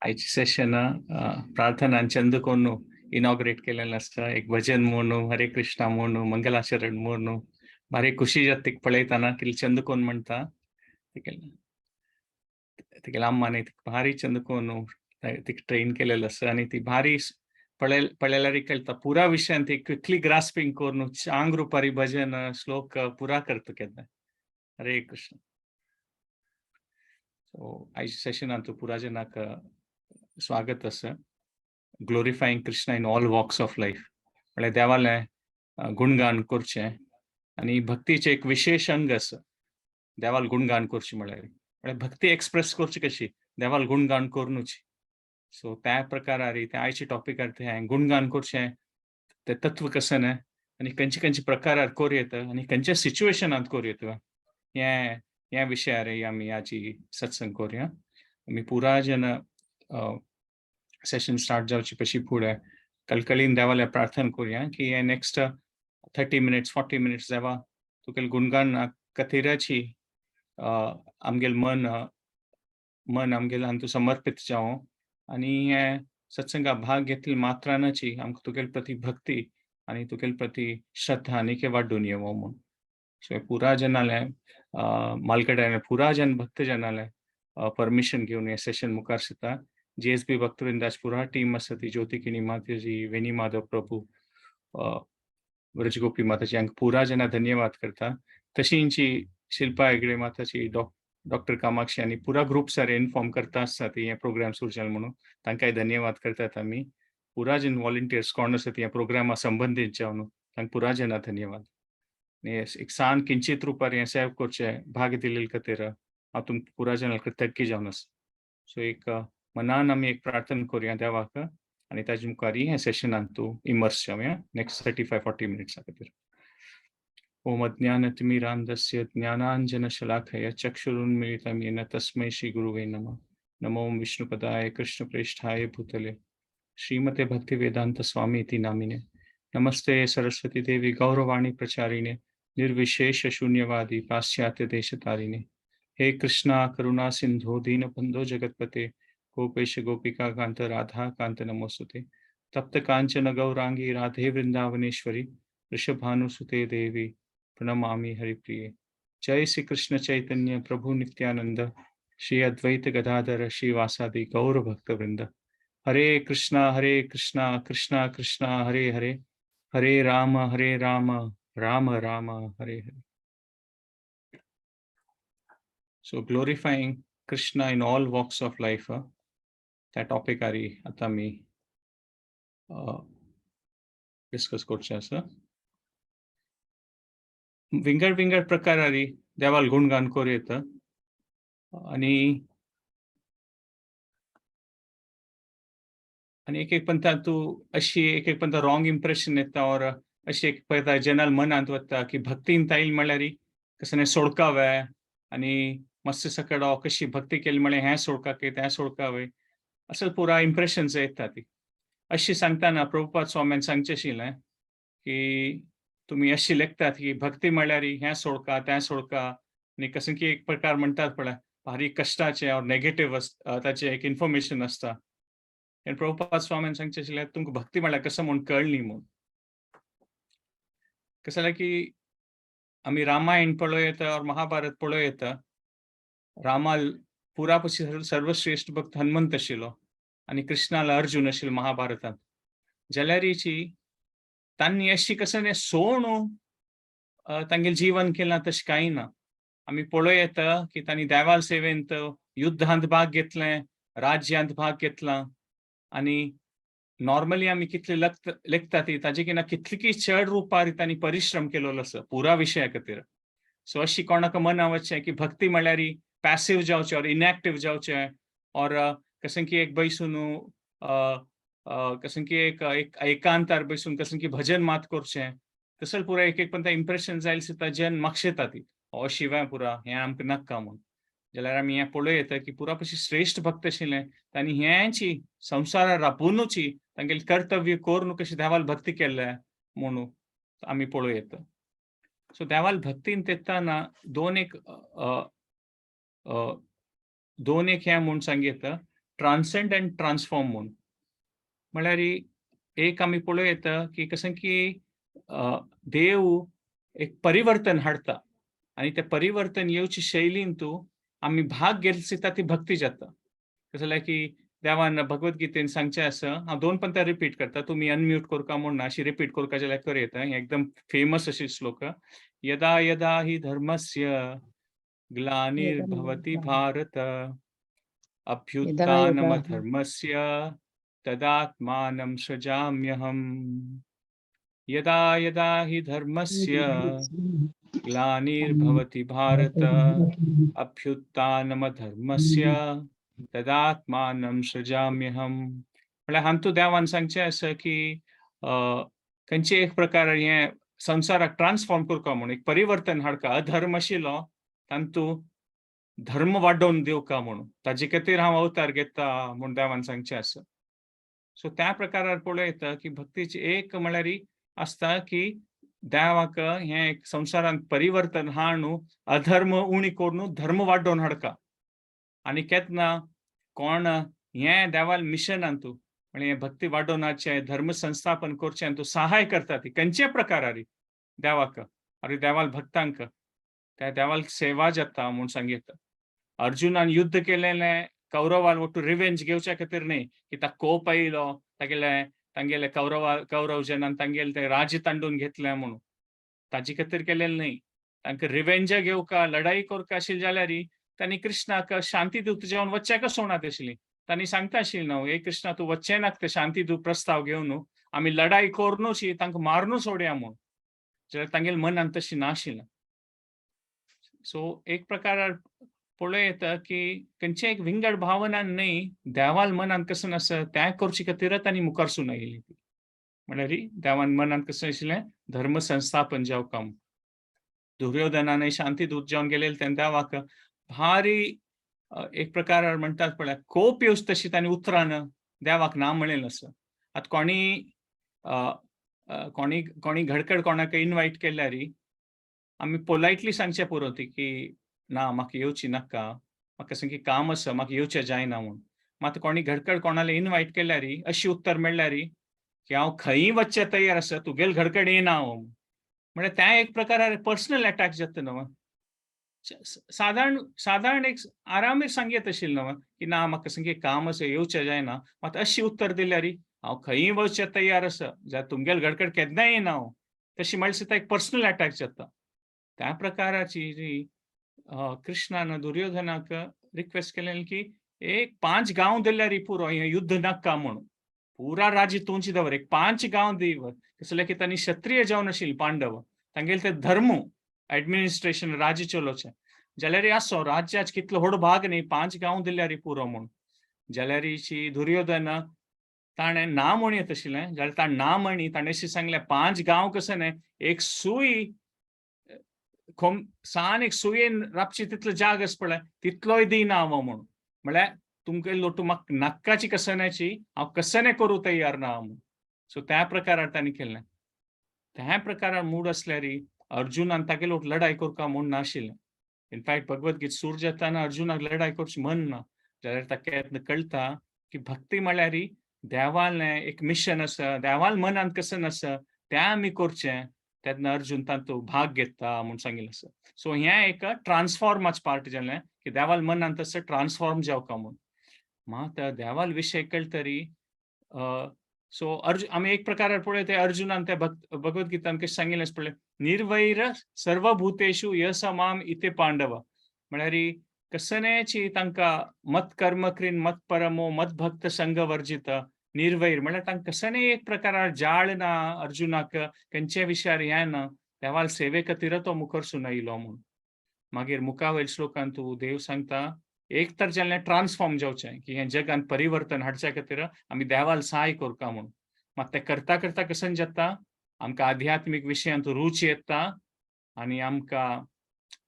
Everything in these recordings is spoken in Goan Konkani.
आयचे सेशन प्रार्थना चंदकोन इनॉग्रेट केलेलं आसा. एक भजन म्हणू, हरे कृष्णा म्हणू, मंगलाचरण म्हणू, भारी खुशी जाता तिका पळयतना. कितें चंदकोन म्हणटा, तिगेले तिगेले अम्माने तिका भारी चंदकोन तिका ट्रेन केलेलं आसा आनी ती भारी पळयल्यार कळटा पुरा विशयान ती क्विकली ग्रास्पिंग करून चांग रुपारी भजन श्लोक पुरा करता केन्ना. हरे कृष्ण. सो आयच्या सेशनांत पुरा जनाक स्वागत आसा. Glorifying Krishna in all walks of life म्हळ्यार देवालें गुणगान करचें आनी भक्तीचें एक विशेश अंग आसा देवाल गुणगान करचें. म्हळ्यार म्हळ्यार भक्ती एक्सप्रेस करची कशी? देवाल गुणगान करुनूच. सो त्या प्रकारार त्या आयच्या टॉपिकार तें गुणगान करचें तें तत्व कशें न्हय आनी खंयचे खंयचे प्रकारार करूं येता आनी खंयच्या सिच्युएशनांत करूं येता, हें ह्या विशयार आमी आजी सत्संग करुया. आमी पुरा जन सेशन स्टार्ट जावचे पशी फुडें कळकळीन देवाल्या प्रार्थना करुया की हे नेक्स्ट 30 मिनिट्स, 40 मिनिट्स देवा तुगेले गुणगान खातीराची आमगेलें मन मन आमगेलें हातूंत समर्पीत जावं आनी हे सत्संगा भाग घेतले मात्रानाची आमकां तुगेले प्रती भक्ती आनी तुगेले प्रती श्रद्धा आनीक वाडून येवो म्हूण. सो पुरा जनाले, मालगड्याले पुरा जन भक्त जनाले परमिशन घेवन हे सेशन मुखार सरता. जीएसबी भक्तवृंदाची पुरा टीम आसा ती, ज्योती किणी माताजी, वेणी माधव प्रभू, ब्रजगोपी माताजी हांकां पुरा जना धन्यवाद करता. तशींची शिल्पा हेगडे माताजी, डॉक्टर कामाक्षी आनी पुरा ग्रुप सर इन्फॉर्म करता आसता ती हे प्रोग्राम सुरू जाले म्हणून, तांकांय धन्यवाद करतात आमी. पुरा जन वॉलंटियर्स कोण आसा ती ह्या प्रोग्रामा संबंदीत जावन, तांकां पुरा जना धन्यवाद. आनी एक सान किंचित रुपार हें सेव करचें भाग दिल्ले खातीर हांव तुमकां पुरा जनां कृतज्ञ जावन आसा. सो एक मनान आमी एक प्रार्थना करुया देवाक आनी ताजे मुखार हें सेशनान तूं इमर्स जावया नेक्स्ट 35-40 मिनिट्सा खातीर. ओम अज्ञानतिमिरान्धस्य ज्ञानाञ्जनशलाकया चक्षुरुन्मीलितं येन तस्मै श्रीगुरुवे नमः. नमो विष्णुपदाय कृष्णप्रेष्ठाय भूतले श्रीमते भक्तिवेदांत स्वामी इति नामिने. नमस्ते सरस्वती देवी गौरवाणी प्रचारिणे निर्विशेष शून्यवादी पाश्चात्य देशतारिणे. हे कृष्णा करुणा सिंधो दीनबंधो जगतपते गोपेश गोपिका कांत राधा कांत नमोस्तुते. तप्त कांचन गौरांगी राधे वृंदावनेश्वरी वृषभानुसुते देवी प्रणमामि हरिप्रिये. जय श्री कृष्ण चैतन्य प्रभु नित्यानंद श्री अद्वैत गदाधर श्रीवासादि गौर भक्त वृंद. हरे कृष्णा हरे कृष्णा कृष्णा कृष्णा हरे हरे, हरे राम हरे Ram Ram Ram Hare Hare. So glorifying Krishna in all walks of life, त्या टॉपिकारी आता मी डिस्कस करचें आसा. विंगड विंगड प्रकारारी देवाल गुणगान करूं येता आनी आनी एक एक पंथा तूं अशी एक एक पंथा रॉंग इम्प्रेशन येता और अशी एक पळयता जनाल मनांत वता की भक्तीन ताईल म्हळ्यार कसं सोडकावे आनी मस्त सकड कशी भक्ती केली म्हळ्यार हें सोडका की तें सोडकावे, असं पुरा इम्प्रेशन्स येता. ती अशी सांगतना प्रभुपाद स्वाम्यान सांगचें आशिल्लें की तुमी अशी लेखतात की भक्ती म्हळ्यार हें सोडका तें सोडका आनी कसं की एक प्रकार म्हणटात पळय भारी कश्टाचें और नेगेटीव ताचें एक इन्फॉर्मेशन आसता. आनी प्रभुपाद स्वाम्यान सांगचें आशिल्लें, तुमकां भक्ती म्हळ्यार कसं म्हूण कळ्ळी म्हूण. कसं जाल्यार की आमी रामायण पळोवं येता और महाभारत पळोवं येता. रामाल पुरा पशी सर्वश्रेष्ठ भक्त हनुमंत आशिल्लो आनी कृष्णाला अर्जुन आशिल्लो महाभारतांत. जाल्यारीची तांणी अशी कसं सोणू तांगेलें जीवन केलां तशें कांय ना. आमी पळोवं येता की तांणी देवाल सेवेंत युद्धांत भाग घेतलें, राज्यांत भाग घेतला आनी नॉर्मली आमी कितले लेखता ती ताजे किना कितली चड रुपार तांणी परिश्रम केलोलो आसा पुरा विशया खातीर. सो अशी कोणाक मना वचचें की भक्ती म्हळ्यार पॅसिव जावचें और इनएक्टिव जावचें और कसं की एक बैसून कसं की एक एक एकांतार बैसून कसं की भजन मात करचें, तसं पुरा एक एक पण इम्प्रेशन जायल सुद्दां जन मागशेता ती हो शिवाय पुरा हें आमकां नाका म्हूण. जाल्यार आमी हें पळोवं येता की पुरा पशी श्रेश्ठ भक्त आशिल्ले तांणी हेंची संवसारार राबोवनूची तांगेलें कर्तव्य करून कशें देवाल भक्ती केल्ले म्हणून आमी पळोवं येता. सो देवाल भक्तीन तेताना दोन एक दोन एक हें म्हूण सांगता, ट्रान्सेंड अँड ट्रान्सफॉर्म म्हूण. म्हळ्यार एक आमी पळोवं येता की कशें की देव एक परिवर्तन हाडटा आनी तें परिवर्तन येवचे शैलीन तूं आमी भाग घेतली ती भक्ती जाता. कसं जाल्यार की देवान भगवत गीतेन सांगचें आसा, हांव दोन पंता रिपीट करता, तुमी अनम्यूट करका म्हूण ना, अशी रिपीट करका जाल्यार कर येता. हें एकदम फेमस अशी श्लोक. यदा यदा हि धर्मस्य ग्लानिर्भवति भारत अभ्युत्थानमधर्मस्य तदात्मानं सृजाम्यहम्. यदा यदा हि धर्मस्य ग्लानिर्भवति भारत अभ्युत्थानमधर्मस्य तदात्मानं सृजाम्यहम्. म्हळ्यार हांतू देवान सांगचें आसा की खंयचे एक प्रकार हें संवसाराक ट्रान्सफॉर्म करता म्हूण, एक परिवर्तन हाडका, अधर्म आशिल्लो तांतू धर्म वाडोवन दिवका म्हणून, ताजे खातीर हांव अवतार घेता म्हूण देवान सांगचें आसा. सो त्या प्रकारार पळयता की भक्तीची एक म्हळ्यार आसता की देवाक हें एक संवसारांत परिवर्तन हाडून अधर्म उणी करून धर्म वाडोवन हाडका. आनी केन्ना कोण हें देवाल मिशनान तूं म्हणजे भक्ती वाडोवनाचें, धर्म संस्थापन करचें तूं सहाय करता ती खंयच्या प्रकारारी देवाक आनी देवाल भक्तांक त्या देवाल सेवा जाता म्हूण सांगता. अर्जुनान युद्ध केलेलें कौरवान वट्टू रिवेंज घेवच्या खातीर न्ही, की ताका कोप आयलो तागेले तांगेले कौरवा कौरव जनान तांगेले ते राज्य तांडून घेतलें म्हणून, ताजे खातीर केलेलें न्ही. तांकां रिवेंज घेवका लढाई करका आशिल्ली जाल्यार तांणी कृष्णाक शांती दूत जेवन वच्च्याक सोडनात आशिल्ली. तांणी सांगता आशिल्ली न्हू, हे कृष्णा तूं वच्चें नाका ते शांती दूत प्रस्ताव घेवन, आमी लढाई करुनूच तांकां मारनूच सोडया म्हूण. जाल्यार तांगेले मनान तशें नाशिल्लें. सो एक प्रकार पळोवं येता की खंयचे एक विंगड भावनान न्ही, देवाल मनान कसं आसा तें करचे खातीरच तांणी मुखार सून आयिल्ली ती. म्हळ्यार देवान मनान कसं आशिल्लें धर्म संस्थापन जावका. दुर्योधनान शांती दूत जेवन गेलेले तेन्ना देवाक भारी एक प्रकार म्हणटात पळय कोप येवच तशी तांणी उतरान देवाक ना म्हणलें आसा. आतां कोणी कोणी कोणी घडकड कोणाक इनवायट केल्यार आमी पोलायटली सांगचें पुरो ती की ना म्हाका येवची नाका, म्हाका सामकें काम आसा, म्हाका येवचें जायना म्हूण. मात कोणी घडकड कोणाले इनवायट केल्यार अशी उत्तर मेळ्ळ्यार की हांव खंयी वच्चें तयार आसा, तुगेल घडकड येना हांव. म्हळ्यार तें एक प्रकार पर्सनल अटॅक जाता न्हू. सादारण सादारण एक आरामीर सांगयत आशिल्लें न्हू की ना म्हाका सामकें काम आसा, येवचें जायना. मात अशी उत्तर दिल्यार हांव खंयी वच्चें तयार आसा, जाल्यार तुमगेल घडकड केन्नाय येना हांव, तशी म्हणल्यार सुद्दां एक पर्सनल अटॅक जाता. त्या प्रकाराची जी कृष्णान दुर्योधनाक रिक्वेस्ट केलें की एक 5 गांव दिल्यार पुरो, हें युद्ध नाका म्हणून, पुरा राज्य तुमची दवर, एक 5 गांव दी. कसले की तांणी क्षत्रिय जावन आशिल्ले पांडव, तांगेले ते धर्म एडमिनिस्ट्रेशन राज्य चलोवचें जाल्यार आसो राज्याच कितलो व्हड भाग न्ही, 5 गांव दिल्यार पुरो म्हूण. जाल्यार दुर्योधन ताणें ना म्हण येत आशिल्लें, जाल्यार ताणें ना म्हणी ताणें अशें सांगलें 5 गांव कसं न्ही, एक सूय सान एक सुयेन राबची तितलो जाग आसा पळय तितलोय दिना हांव म्हणून. म्हळ्यार तुमकां लोटू म्हाका नाक्काची कसनाची हांव कसने करूं तयार ना म्हणून. सो त्या प्रकारार तांणी केलें. त्या प्रकारार मूड आसल्यार अर्जुनान तागेलो लढाई करका म्हूण नाशिल्लें. इनफॅक्ट भगवद्गीत सूर जाताना अर्जुनाक लढाई करची मन ना, जाल्यार ताका कळटा की भक्ती म्हळ्यार देवालें एक मिशन आसा, देवाल मनांत कसं आसा तें आमी करचें, तेन्ना अर्जुन तातूंत भाग घेता म्हूण सांगिल्लें आसा. सो हें एक ट्रान्सफॉर्माच पार्ट जालें की देवाल मनांत तशें ट्रान्सफॉर्म जावका म्हूण. मात देवाल विशय कळटरी सो अर्जुन आमी एक प्रकार पळय ते अर्जुनान त्या भगवद्गीतान कशें सांगिल्लें आसा पळय, निर्वैर सर्वभूतेषु य स माम इति पांडव. म्हळ्यार कसनेची तांकां मत कर्म क्रीन मत परमो मत भक्त संग वर्जित निर्वैर म्हळ्यार तांकां कसने एक प्रकार जाळ ना अर्जुनाक, खंयच्या विशयार हें ना, देवाल सेवे खातीर तो मुखार सून आयलो म्हूण. मागीर मुखावयल श्लोकांत तूं देव सांगता एक तर जाल्यार ट्रान्सफॉर्म जावचें की हें जगान परिवर्तन हाडच्या खातीर आमी देवाल सहाय करता म्हूण. मात तें करता करता कशें जाता, आमकां आध्यात्मीक विशयांत रुची येता आनी आमकां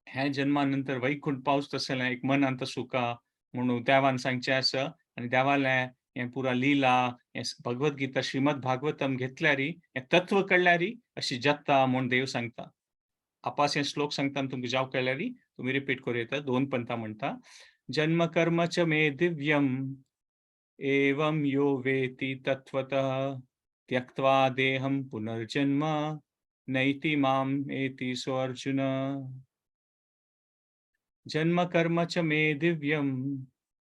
ह्या जन्मा नंतर वैकुंठ पावस तशें एक मनांत सुखा म्हणून देवान सांगचें आसा. आनी देवालें हें पुरा लिला हें भगवद्गीता श्रीमद भागवतम घेतल्यार हें तत्व कळ्ळ्यार अशी जाता म्हूण देव सांगता. आपास हें श्लोक सांगता तुमकां जाव कळ्ळ्यार तुमी रिपीट करूं येता. 2 पंथा म्हणटा, जन्म कर्म च मे दिव्यम एवं यो वेति तत्त्वतः त्यक्त्वा देहं पुनर्जन्म नैति माम एति सोऽर्जुन। जन्म कर्म च मे दिव्यम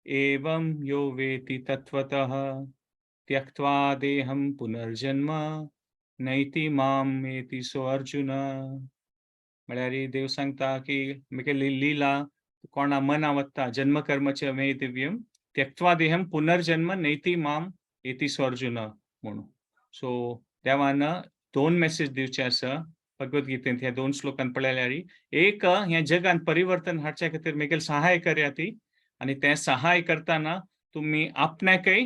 एवं यो वेति तत्त्वतः त्यक्त्वा देहं पुनर्जन्म नैति माम एति सोऽर्जुन। म्हळ्यार देव सांगता की म्हगेली लीला कोणा मना वता, जन्म कर्म च मे दिव्यम त्यक्त्वा देहं पुनर्जन्म नैति माम एति सोऽर्जुन म्हणून। सो देवान दोन मेसेज दिवचे आसा भगवद्गीतेंत ह्या दोन श्लोकान पळयल्यार। एक, ह्या जगान परिवर्तन हाडच्या खातीर म्हगेल सहाय करया ती, आनी तें सहाय करतना तुमी आपणाकय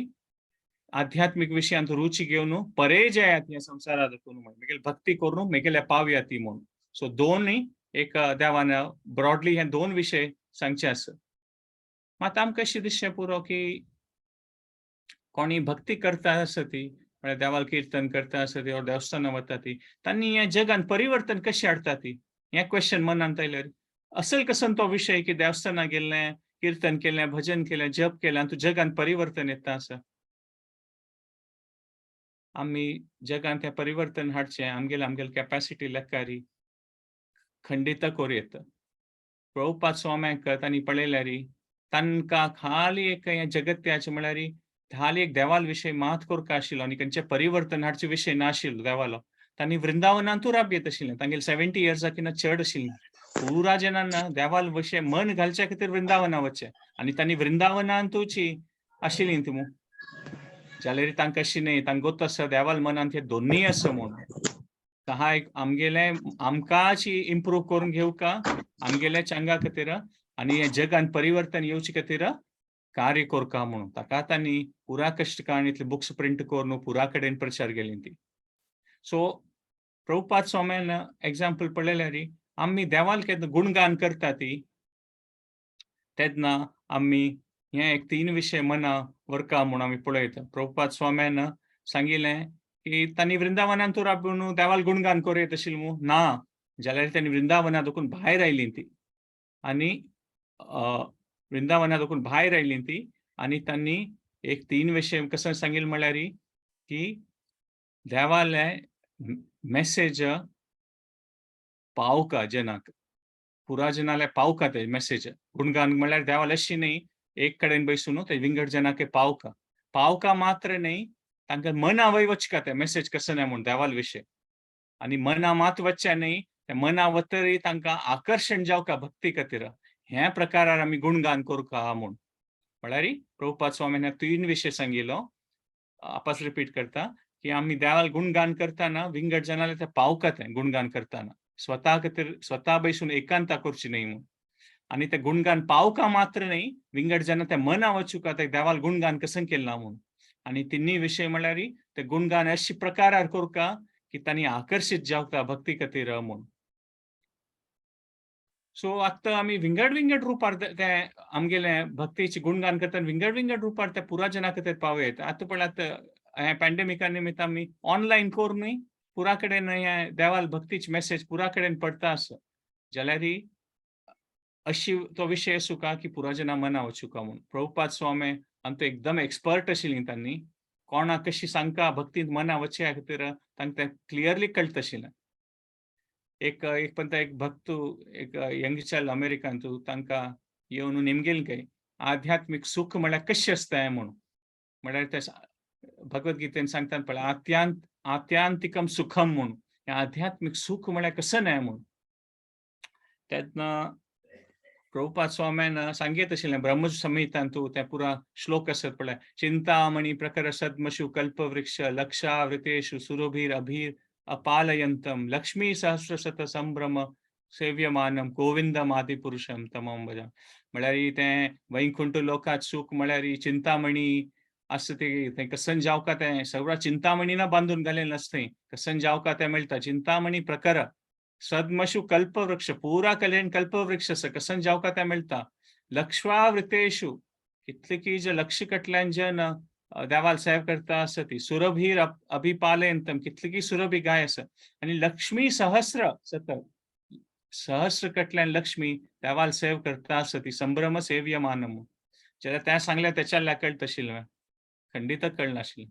आध्यात्मीक विशयांत रुची घेवन परे जायात ह्या संवसारात वचून, म्हगेल भक्ती करून म्हगेल्या पावया ती म्हणून। सो दोनूय एक देवान ब्रॉडली हे दोन विशय सांगचे आसा। मात आमकां अशें दिसचें पुरो की कोणी भक्ती करता आसा ती, म्हळ्यार देवाल किर्तन करता आसा ती, or देवस्थानां वता ती, तांणी ह्या जगान परिवर्तन कशें हाडटा ती, हें क्वेश्चन मनांत आयल्यार असल कसन तो विशय की देवस्थानां गेल्लें, किर्तन केलें, भजन केलें, जप केलें आनी तूं जगान परिवर्तन येता आसा। आमी जगान तें परिवर्तन हाडचें आमगेले आमगेले कॅपॅसिटी लेखारी खंडित करूं येता। प्रभुपाद स्वाम्यांक तांणी पळयल्यार तांकां खाली एक हें जगत्याचें म्हळ्यार खाली एक देवाल विशय मात करपा आशिल्लो आनी खंयचें परिवर्तन हाडचे विशय नाशिल्लो देवालो। तांणी वृंदावनांतूय राब येत आशिल्लें, तांगेले 70 इयर्सां चड आशिल्लें। पुरा जनांना देवाल विशय मन घालच्या खातीर वृंदावना वचचें आनी तांणी वृंदावनांतूची आशिल्लीं ती मू जाल्यार तांकां अशी न्ही, तांकां गोत आसा देवाल मनांत हे दोनूय आसा म्हणून। सहाय आमगेले आमकांची इम्प्रूव करून घेवका आमगेल्या चांगा खातीर आनी हे जगान परिवर्तन येवचे खातीर कार्य करका म्हणून ताका तांणी पुरा कश्ट काडून इतले बुक्स प्रिंट करून पुरा कडेन प्रचार केली ती। सो प्रभुपाद स्वाम्यान एग्जाम्पल पळयल्यार आमी देवाल केन्ना गुणगान करता ती तेन्ना आमी हे एक तीन विशय मना वरका म्हणून आमी पळयता। प्रभुपाद स्वाम्यान सांगिल्लें की तांणी वृंदावनांत राबून देवाल गुणगान करूं येत आशिल्लें मू ना, जाल्यार तांणी वृंदावना देखून भायर आयली ती आनी वृंदावना देखून भायर आयली ती आनी तांणी एक तीन विशय कसो सांगिल्लें म्हळ्यार की देवाले मेसेज पावका जनाक, पुरा जनाले पावका ते मेसेज। गुणगान म्हळ्यार देवाल अशी न्ही एक कडेन बसून ते विंगड जनाक पावका, पावका मात्र न्ही तांकां मना वय वचका ते मेसेज कसो ना म्हूण देवाल विशय, आनी मना मात वचचे न्ही ते मना वतरी तांकां आकर्शण जावका भक्ती खातीर। ह्या प्रकारार आमी गुणगान करका म्हूण म्हळ्यार प्रभुपाद स्वामीन तीन विशय सांगिल्लो। आपस रिपीट करता की आमी देवाल गुणगान करतना विंगड जनाले ते पावका ते गुणगान करतना स्वता खातीर स्वता बसून एकांता करची न्ही म्हूण, आनी ते गुणगान पावका मात्र न्ही विंगड जना ते मना वचूका ते देवाल गुणगान कसं केलें ना म्हूण। आनी तिन्ही विशय म्हळ्यार ते गुणगान अशी प्रकारार करका की तांणी आकर्शीत जावका भक्ती खातीर म्हूण। सो आतां आमी विंगड विंगड रुपार ते आमगेले भक्तीचे गुणगान करतना विंगड विंगड रुपार ते पुरा जना खातीर पावयत। आतां पळय आतां हें पॅन्डेमिका निमित्त आमी ऑनलायन करूनय पुरा कडेन हे देवाल भक्तीची मेसेज पुरा कडेन पडटा आसा, जाल्यार अशी तो विशय आसूका की पुरा जना मना वचूका म्हूण। प्रभुपाद स्वामी आनी तो एकदम एक्सपर्ट आशिल्लीं तांणी कोणाक कशी सांगका भक्तींत मना वचच्या खातीर तांकां तें क्लियरली कळटा आशिल्लें। एक एक पंत एक भक्त एक यंग चाइल्ड अमेरिकांतू तांकां येवन निमगेल काय आध्यात्मीक सुख म्हळ्यार कशें आसता म्हणून, म्हळ्यार ते भगवद्गीतेन सांगता पळय आत्यांतिकम सुखम म्हणून, हें आध्यात्मीक सुख म्हळ्यार कसं न्हय म्हणून। तेन्ना प्रभुपाद स्वाम्यान सांगीत आशिल्लें ब्रह्म संहितांतू ते पुरा श्लोक आसत पळय, चिंतामणी प्रकर सद्मशु कल्पवृक्ष लक्षावृतेषु सुरभिर अभिर अपालयंतम लक्ष्मी सहस्र शत संभ्रम सेव्यमानम गोविंदम आदिपुरुषम तमम भजा। म्हळ्यार तें वैकुंठ लोकांत सुख म्हळ्यार चिंतामणी आसा तें कसन जावका तें सगळ्या चिंतामणीना बांदून घालें नासता, कसन जावका तें मेळटा। चिंतामणी प्रकर सद्मशु कल्पवृक्ष पुरा कलेन कल्पवृक्ष आसा कसन जावका तें मेळटा। लक्ष्वावृतेषु कितले की जे लक्ष कटल्यान जन देवाल सेव करता आसा ती सुरभीर अभिपालयंतम कितली की सुरभी गाय आसा। आनी लक्ष्मी सहस्र सत सहस्र कटल्यान लक्ष्मी देवाल सेव करता आसा ती संभ्रम सेव्यमानम। जाल्यार त्या सांगल्या तेच्या कळत आशिल्लें, खंडीत कळनाशिल्लें.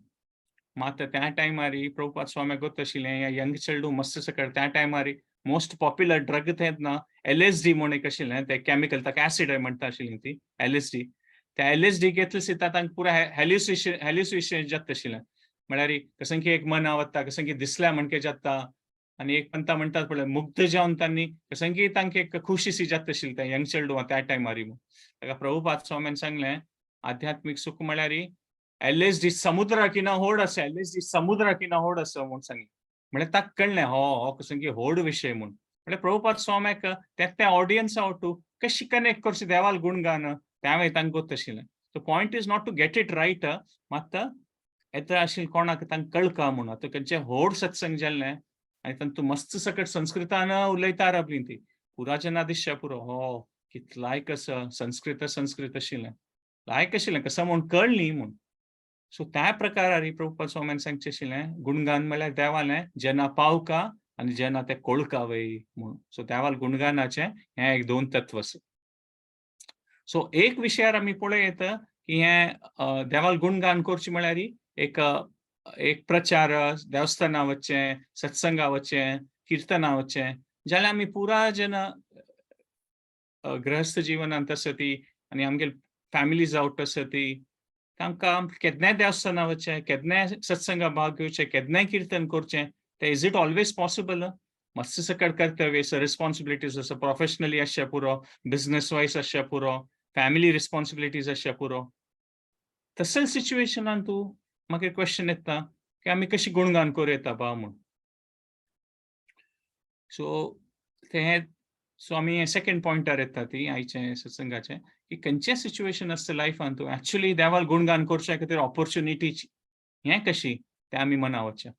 मात त्या टायमार प्रभुपाद स्वाम्याक गोत आशिल्लें ह्या यंग चेडूं मस्त सकळ. त्या टायमार मोस्ट पॉप्युलर ड्रग तेन्ना एलएसडी म्हूण एक आशिल्लें तें केमिकल, ताका एसिड म्हणटा आशिल्ली ती एलएसडी. त्या एलएसडी घेतले सुद्दां तांकां पुरा हॅल्युसिशन हॅल्युसिशन जाता आशिल्लें. म्हळ्यार कसं की एक मना वता, कसं की दिसल्या म्हणके जाता आनी एक पंता म्हणटात पळय, मुग्ध जावन तांणी कसं की तांकां एक खुशीसी जाता आशिल्ली त्या यंग चेडूं त्या टायमार. ताका प्रभुपाद स्वाम्यान सांगलें, आध्यात्मीक सुख म्हळ्यार एलएसडी समुद्रा किना होड आसा, एलएसडी समुद्रा किना होड आसा म्हूण सांगलें. म्हळ्यार ताका कळ्ळें हो हो कसं की होड विशय म्हूण. म्हळ्यार प्रभुपाद स्वाम्याक त्या त्या ऑडियन्सा ओटू कशी कनेक्ट करची देवाल गुणगान त्यावेळी तांकां गोत आशिल्लें. The point is not to get it right, मात येता आशिल्लें कोणाक तांकां कळका म्हूण. आतां खंयचे होड सत्संग जाल्लें आनी तांतू मस्त सकट संस्कृतान उलयता रावली ती पुरा जना दिसच्या पुरो हो कितलाय लायक आसा संस्कृत संस्कृत आशिल्लें, लायक आशिल्लें कसं म्हूण कळ्ळी म्हूण. सो त्या प्रकारारी प्रभुपाद स्वाम्यान सांगचें आशिल्लें, गुणगान म्हळ्यार देवालें जेन्ना पावका आनी जेन्ना ते कोळका वय म्हूण. सो देवाल गुणगानाचें हें एक दोन तत्व आसा. सो एक विशयार आमी पळय येता की हें देवाल गुणगान करचें म्हळ्यार एक एक प्रचार, देवस्थाना वचचें, सत्संगा वचचें, किर्तना वचचें, जाल्यार आमी पुरा जेन्ना गृहस्थ जिवनांत आसा ती आनी आमगेले फॅमिलीज आवट आसा ती, तांकां केन्नाय देवस्थाना वचचें, केन्नाय सत्संगा भाग घेवचें, केन्नाय किर्तन करचें, ते is it always possible? मस्त सकट कर्तव्य आसा, रिस्पॉन्सिबिलिटीज आसा, प्रोफेशनली आसचें पुरो, बिजनस वायज आसचें पुरो, फॅमिली रिस्पॉन्सिबिलिटीज आसचें पुरो. तसले सिच्युएशनान तूं मागीर क्वेश्चन येता की आमी कशी गुणगान करूं येता बा म्हूण. सो ते सो आमी सेकंड पॉयंटार येता ती आयचे सत्संगाचे की खंयचें सिच्युएशन आसता लायफान तूं एक्चुअली देवाल गुणगान करच्या खातीर ऑपॉर्च्युनिटीची हें कशी तें आमी मना वचचें.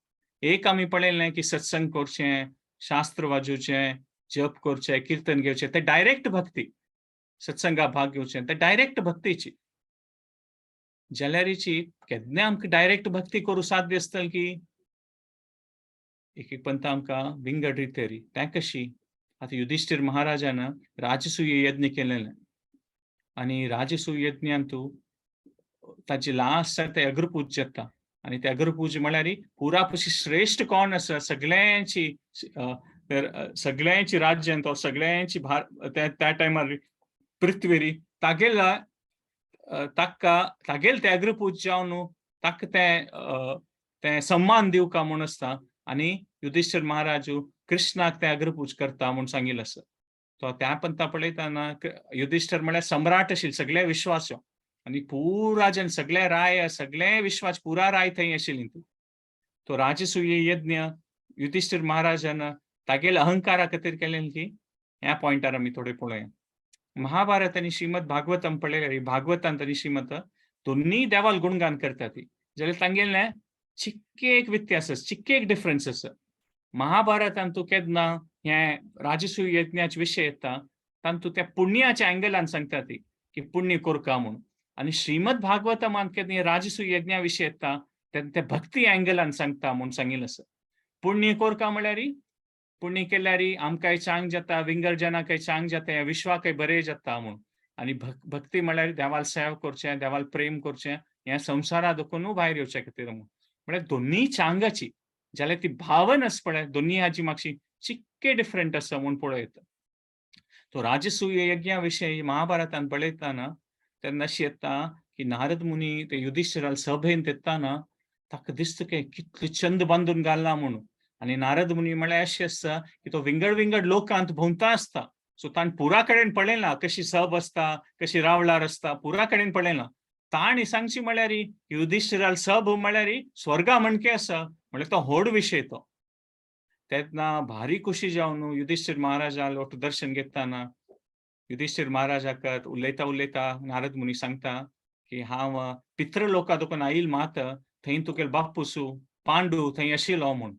एक आमी पळयलें की सत्संग करचें, शास्त्र वाजोवचें, जप करचें, किर्तन घेवचें, ते डायरेक्ट भक्ती. सत्संगा भाग घेवचें ते डायरेक्ट भक्तीची. जाल्यारीची केन्ना आमकां डायरेक्ट भक्ती करूं साध्य आसतलें की एक एक पंथ आमकां विंगड रितेरी तें कशी. आतां युधिश्ठीर महाराजान राजसूय यज्ञ केलेलें आनी राजसूय यज्ञांतू ताची लास्ट ते अग्रपूज जाता आनी ते अग्रपूज म्हळ्यार पुरा पशी श्रेश्ठ कोण आसा सगळ्यांची सगळ्यांची राज्यांत सगळ्यांची भार त्या टायमार पृथ्वीरी तागेला ताका तागेल ते अग्रपूज जावन ताका तें तें सम्मान दिवका म्हूण आसता आनी युधिश्ठीर महाराजू कृष्णाक ते अग्रपूज करता म्हूण सांगिल्लें आसा. तो त्या पंथा पळयतना युधिश्ठर म्हळ्यार सम्राट आशिल्ले सगळे विश्वाचो आनी पुरा जन सगळे राय सगळे विश्वास पुरा राय थंय आशिल्ली. तो राजसूय यज्ञ युधिश्ठीर महाराजान तागेले अहंकारा खातीर केलें की ह्या पॉयंटार आमी थोडे पळोवया. महाभारत आनी श्रीमद भागवतम पळयल्यार भागवतांत आनी श्रीमद दोन्ही देवाल गुणगान करता ती, जाल्यार तांगेलें चिक्के एक व्यत्यास आसा, चिक्के एक डिफरन्स आसा. महाभारतांत तूं केन्ना हें राजसूय यज्ञाचे विशय येता तांतू त्या पुण्याच्या अँगलान सांगता ती की पुण्य कोरका म्हूण आनी श्रीमद भागवतमांत केन्ना राजसूय यज्ञा विशय येता तेन्ना ते भक्ती अँगलान सांगता म्हूण सांगिल्लें आसा. पुण्य कोरका म्हळ्यार पुण्य केल्यार आमकांय चांग जाता, विंगड जनाकय चांग जाता, ह्या विश्वाकय बरें जाता म्हूण. आनी भक्ती म्हळ्यार देवाल सेवा करचें, देवाल प्रेम करचें, ह्या संवसारा दुखून भायर येवचे खातीर म्हूण. म्हळ्यार दोन्ही चांगाची जाल्यार ती भावन आसा पळय, दोन्ही हाची मातशी चिक्के डिफरंट आसा म्हूण पळोवं येता. तो राजसूय यज्ञा विशयी महाभारतान पळयतना तेन्ना अशें येता की नारद मुनी ते युधिश्ठिराल सभेंत येताना ताका दिसता की कितले चंद बांदून घालना म्हणून. आनी नारद मुनी म्हळ्यार अशें आसता की तो विंगड विंगड लोकांत भोंवता आसता. सो ताणें पुरा कडेन पळयलां कशी सब आसता, कशी रावळार आसता, पुरा कडेन पळयलां. ताणें सांगची म्हळ्यार युधिश्ठिराल सब म्हळ्यार स्वर्गा म्हणके आसा, म्हळ्यार तो व्हड विशय तो. तेन्ना भारी खुशी जावन युधिश्ठिर महाराजाल ओट दर्शन घेताना युधिश्ठिर महाराजाक उलयता उलयता नारद मुनी सांगता की हांव पितृलोका तुका आयल मात थंय तुगेलो बापूसू पांडू थंय आशिल्लो म्हूण.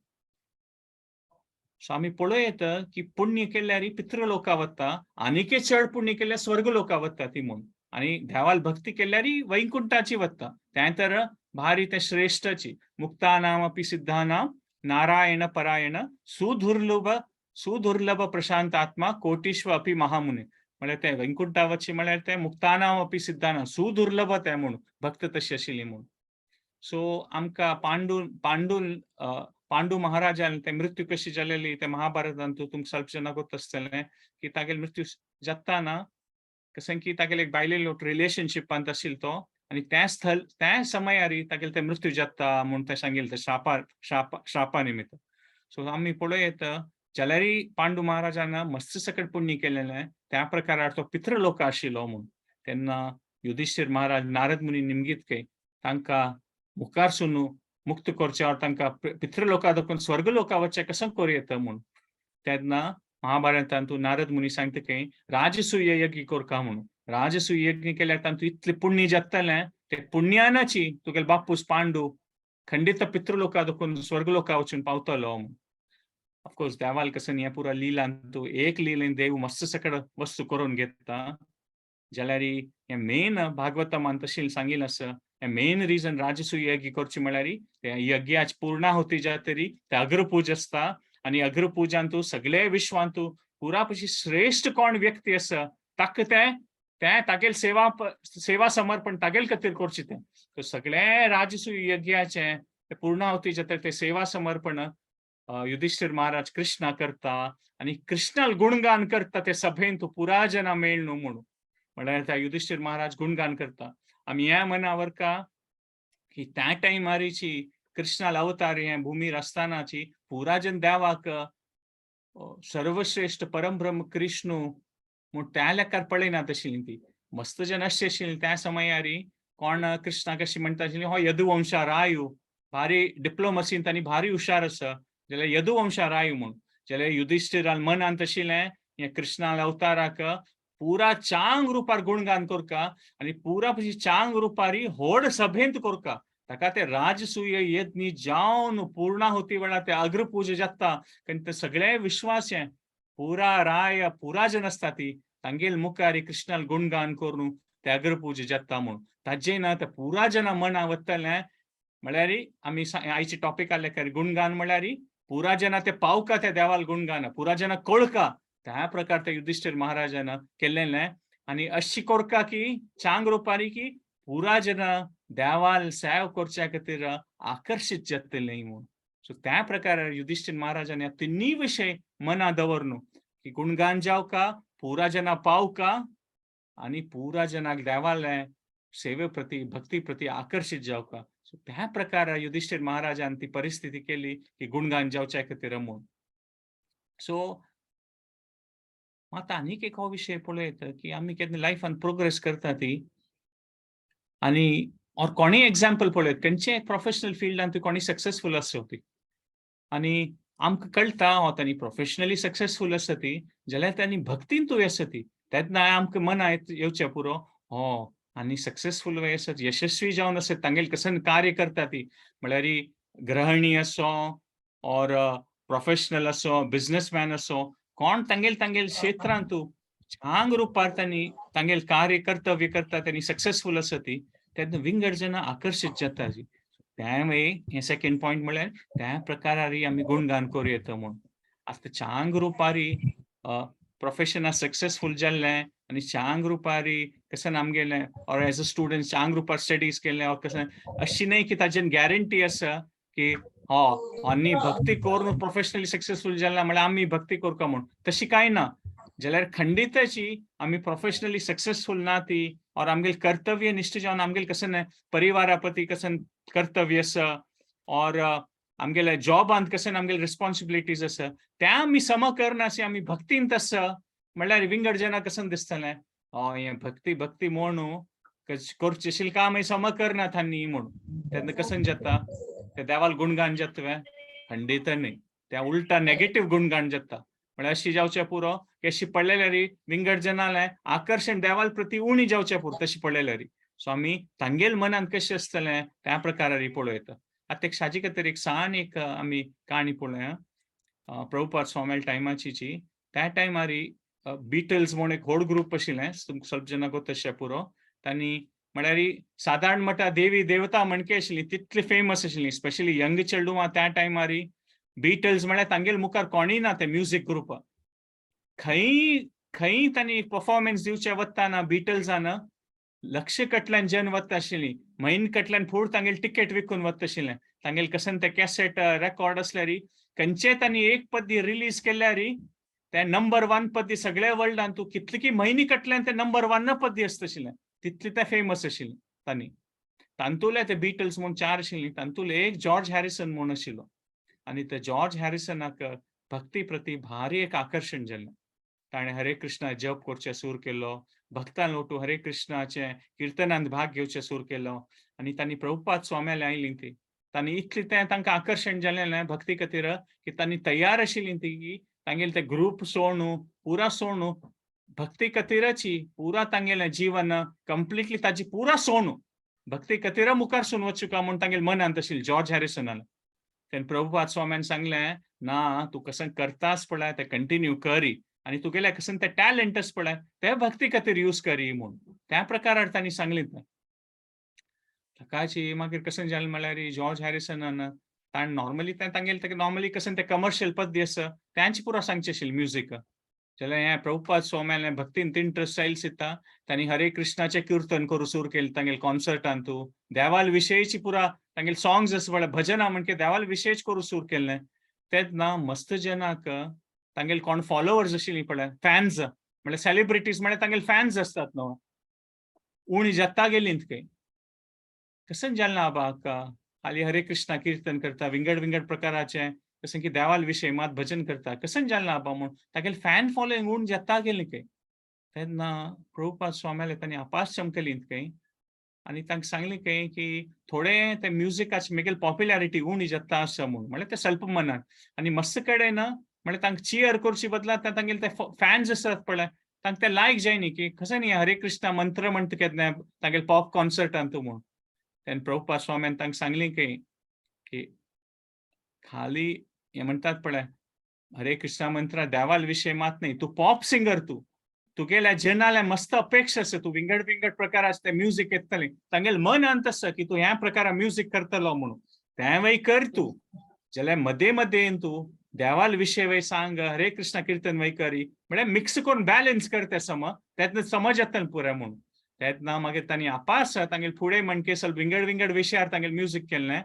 सो आमी पळोवं येता की पुण्य केल्यार पितृलोका वता, आनीकय चड पुण्य केल्यार स्वर्ग लोका वता ती म्हूण. आनी देवाल भक्ती केल्यार वैकुंठाची वता, तें तर भारी तें श्रेश्ठची. मुक्तानाम अपि सिद्धानाम नारायण परायण सुदुर्लभ सुदुर्लभ प्रशांत आत्मा कोटिश्व अपि महामुने. म्हळ्यार तें वैकुंठा वचचें म्हळ्यार तें मुक्तानाम अपी सिद्धानाम सुदुर्लभ तें म्हूण भक्त तशी आशिल्ली म्हूण. सो आमकां पांडू पांडू पांडू महाराजान ते मृत्यू कशी जालेली ते महाभारतान तुमकां ಸ್ವಲ್ಪ जणांक गोत आसतलें की तागेले मृत्यू जाताना कशें की तागेले एक बायलेलो रिलेशनशिपांत आशिल्लो तो आनी त्या स्थल त्या समयारी तागेले ते मृत्यू जाता म्हूण ते सांगिल्लें ते शापा शापा शापा निमित्त. सो आमी पळोवं येता जाल्यारय पांडू महाराजान मस्त सकट पुण्य केलेलें त्या प्रकारार तो पितृलोक आशिल्लो म्हूण. तेन्ना युधिष्ठिर महाराज नारद मुनी निमगीत के तांकां मुखारसून मुक्त करचे और तांकां पितृलोका दाखोवन स्वर्गलोका वचचें कसं करूं येता म्हूण. तेन्ना महाभारतांत नारद मुनी सांगता की राजसूय यज्ञ करका म्हणून. राजसूय यज्ञ केल्यार तांतूं इतलें पुण्य जातलें ते पुण्यानाची तुगेले बापूस पांडू खंडित पितृलोका दाखोवन स्वर्गलोका वचून पावतलो म्हूण. ऑफकोर्स देवाल कसं ह्या पुरा लिलांतू एक लिलेन देव मस्त सकड वस्तू करून घेता जाल्यार हें मेन भागवतमान तशें सांगिल्लें आसा हें मेन रिजन राजसूय यज्ञ करची म्हळ्यार ते यज्ञाची पूर्णाहुती जातरी ते अग्रपूज आसता आनी अग्रपूजांतू सगळे विश्वांतू पुरा पशी श्रेष्ठ कोण व्यक्ती आसा ताका तें तें तागेल सेवा सेवा समर्पण तागेल खातीर करचें तें. सो सगळे राजसूय यज्ञाचें ते पूर्णाहुती जाता ते सेवा समर्पण युधिष्ठिर महाराज कृष्णा करता आनी कृष्णाल गुणगान करता ते सभेन तूं पुरा जना मेळ न्हू म्हणून. म्हळ्यार त्या युधिष्ठिर महाराज गुणगान करता. आमी ह्या मनावर का की त्या टायमारीची कृष्णाल अवतार हे भूमीर आसतानाची पुरा जन देवाक सर्वश्रेष्ठ परमब्रह्म कृष्णू म्हूण त्या लेखार पळयनात आशिल्ली ती. मस्त जन अशें आशिल्ली त्या समयारी कोण कृष्णाक अशी म्हणटा आशिल्ली हो यदुवंशा रायू भारी डिप्लोमसीन आनी भारी हुशार आसा जाल्यार यदुवंशा रायू म्हूण. जाल्यार युधिष्ठिरान मनांत आशिल्लें हे कृष्णाल अवताराक पुरा चांग रुपार गुणगान करका आनी पुरा पशी चांग रुपारी व्हड सभेंत करका. ताका ते राजसूय यज्ञ जावन पूर्णाहुती वेळार ते अग्रपूजा जाता कारण ते सगळे विश्वास हे पुरा राय पुरा जन आसता ती तांगेल मुखार कृष्णाल गुणगान करून ते अग्रपूजा जाता म्हूण. ताजे ना ते पुरा जना मना वतलें म्हळ्यार आमी आयचे टॉपिक आसले गुणगान म्हळ्यार पुरा जना ते पावका त्या देवाल गुणगान पुरा जना कळका त्या प्रकार ते युधिष्ठिर महाराजान केल्लें आनी अशी कोरका की चांग रुपारी की पुरा जना देवाल सेव करच्या खातीर आकर्शीत जातले म्हूण. सो त्या प्रकार युधिष्ठिर महाराजान ह्या तिन्ही विशय मना दवर न्हू की गुणगान जावका पुरा जना पावका आनी पुरा जनाक देवाले सेवे प्रती भक्ती प्रती आकर्शीत जावका. सो त्या प्रकार युधिष्ठिर महाराजान ती परिस्थिती केली की गुणगान जावच्या खातीर म्हूण. सो आतां आनीक एक हो विशय पळयत की आमी केन्ना लायफान प्रोग्रेस करता ती आनी और कोणीय एग्जाम्पल पळयत खंयच्याय प्रोफेशनल फिल्डान ती कोणी सक्सेसफूल आसो ती आनी आमकां कळटा हो तांणी प्रोफेशनली सक्सेसफूल आसा ती जाल्यार तांणी भक्तीन तूं आसा ती तेन्ना आमकां मना येवचें पुरो हो आनी सक्सेसफूल आसत यशस्वी जावन आसत तांगेले कसन कार्य करता ती म्हळ्यार गृहिणी असो और प्रोफेशनल असो बिझनेसमॅन असो कोण तांगेल तांगेल क्षेत्रांत चांग रुपार तांणी तांगेल कार्य कर्तव्य करता तांणी सक्सेसफूल आसा ती तेन्ना विंगड जना आकर्शीत जाता. त्यामुळे हे सेकंड पॉइंट म्हळ्यार त्या प्रकारारी आमी गुणगान करूं येता म्हूण. आतां चांग रुपारी प्रोफेशना सक्सेसफूल जाल्लें आनी चांग रुपारी कशें आमगेलें और एज अ स्टुडंट चांग रुपार स्टडीज केलें और कशें अशी न्हय की ताजेन गॅरंटी आसा की हो आनी भक्ती करून प्रोफेशनली सक्सेसफूल जालें म्हळ्यार आमी भक्ती करता म्हूण तशी कांय ना. जाल्यार खंडिताची आमी प्रोफेशनली सक्सेसफूल ना ती और आमगेले कर्तव्य निश्ठ जावन आमगेले कशें परिवारा प्रती कशें कर्तव्य आसा और आमगेले जॉबांत कशें आमगेले रिस्पॉन्सिबिलिटीज आसा त्या आमी सम करनासी आमी भक्तींत आसा म्हणल्यार विंगड जना कशें दिसतलें हय हें भक्ती भक्ती म्हणू करचें आशिल्लें काम सम करना तांणी म्हूण. तेन्ना कशें जाता ते देवाल गुणगान जाता खंडीत न्हय त्या उल्टा नेगेटीव गुणगान जाता. म्हळ्यार अशी जावचें पुरो की अशी पडलेल्यारी विंगड जनालें आकर्शण देवाल प्रती उणी जावचें पुरो तशी पडलेल्यारी. सो आमी तांगेल मनांत कशें आसतलें त्या प्रकारारी पळोवं येता. आतां एक साजी खातीर एक सान एक आमी काणी पळोवया प्रभुपाद स्वामी टायमाची त्या टायमारी बिटल्स म्हूण एक व्हड ग्रूप आशिल्लें तुमकां ಸ್ವಲ್ಪ जनांक तशें पुरो. तांणी म्हळ्यार सादारण म्हणटा देवी देवता म्हणके आशिल्ली तितली फेमस आशिल्ली स्पेशली यंग चेडवां त्या टायमारी बिटल्स म्हळ्यार तांगेले मुखार कोणूय ना ते म्युजीक ग्रुप खंय खंय तांणी परफॉर्मन्स दिवचे वताना बिटल्सान लक्ष कटल्यान जन वता आशिल्ली, म्हयन कटल्यान फूड तांगेले टिकेट विकून वता आशिल्लें. तांगेले कसन ते कॅसेट रेकॉर्ड आसल्यार खंयचे तांणी एक पद्दी रिलीज केल्यार ते नंबर वन पद्दी सगळ्या वर्ल्डान तूं कितले की म्हयनी कटल्यान ते नंबर वन पद्दी आसता आशिल्लें, तितले ते फेमस आशिल्ले. तांणी तांतुले ते बिटल्स म्हूण चार आशिल्ली, तांतुले एक जॉर्ज हॅरिसन म्हूण आशिल्लो आनी ते जॉर्ज हॅरिसनाक भक्ती प्रती भारी एक आकर्शण जाल्लें. ताणें हरे कृष्णा जप करचें सुरू केलो, भक्तान लोटू हरे कृष्णाचे किर्तनांत भाग घेवचें सुरू केलो आनी तांणी प्रभुपाद स्वाम्याले आयली ती तांणी इतलें तें तांकां आकर्शण जालें भक्ती खातीर की तांणी तयार आशिल्ली ती की तांगेले ते ग्रूप सोडून, पुरा सोडून, भक्ती खातीरची पुरा तांगेलें जीवन कंप्लिटली ताजी पुरा सोडून भक्ती खातीर मुखार सून वचूका म्हूण तांगेले मनांत आशिल्लें जॉर्ज हॅरिसनान. तेन्ना प्रभुपाद स्वाम्यान सांगलें, ना, तूं कशें करतास पळय तें कंटिन्यू करी आनी तुगेलें कशें तें टॅलंट आसा पळय तें भक्ती खातीर यूज करी म्हूण. त्या प्रकारार तांणी सांगलें तें ताकाची. मागीर कशें जालें म्हळ्यार जॉर्ज हॅरिसनान ताणें नॉर्मली तें तांगेलें तें नॉर्मली कशें तें कमर्शियल पद्दती आसा तेंच पुरो सांगचें आशिल्लें म्युजीक. जाल्यार हें प्रभुपाद स्वाम्यालें भक्तीन इंट्रस्ट आयल दिता, तांणी हरे कृष्णाचें किर्तन करूं सुरू केलें तांगेले कॉन्सर्टान. तूं देवाल विशयची पुरा तांगेले सॉंग्स आसा पळय, भजनां म्हणके देवाल विशयच करूं सुरू केल्लें. तेन्ना मस्त जनाक तांगेले कोण फॉलोवर्स आशिल्लीं पळय, फॅन्स म्हळ्यार सेलिब्रिटीज म्हळ्यार तांगेले फॅन्स आसतात न्हू, उणी जाता गेलीं खंय. कशें जालें ना आबा, हाली हरे कृष्णा किर्तन करता, विंगड विंगड प्रकाराचे कशें की देवाल विशय मात भजन करता, कशें जालें ना आबा म्हूण तागेले फॅन फॉलोईंग उण जाता गेली खंय. तेन्ना प्रभुपाद स्वाम्याले तांणी आपास चमकली खंय आनी तांकां सांगलें खंय की थोडे ते म्युजिकाची मेगेल पॉप्युलॅरिटी उणी जाता आसा म्हूण, म्हळ्यार ते स्वल्प मनान आनी मस्त कडेन म्हळ्यार तांकां चियर करचे बदला ते तांगेले ते फॅन्स आसात पळय तांकां ते लायक जायनी की कशें न्ही हरे कृष्णा मंत्र म्हणटा केन्ना तांगेले पॉप कॉन्सर्टान तूं म्हूण. तेन्ना प्रभुपाद स्वाम्यान तांकां सांगलें खंय की खाली हे म्हणटात पळय हरे कृष्णा मंत्र देवाल विशय मात न्ही, तूं पॉप सिंगर, तूं तुगेल्या जनाल्या मस्त अपेक्षा आसा, तूं विंगड विंगड प्रकाराचे ते म्युजीक येतलें, तांगेले मनांत आसा की तूं ह्या प्रकारा म्युजीक करतलो म्हणून, तें वय कर तूं, जाल्यार मदें मदें तूं देवाल विशय वय सांग, हरे कृष्णा किर्तन वय करी, म्हळ्यार मिक्स करून बॅलन्स कर तें सम तेन्ना समज येतलें पुराय म्हूण. तेन्ना मागीर तांणी आपास तांगेले फुडें म्हणके सल विंगड विंगड विशयार तांगेले म्युजीक केल्लें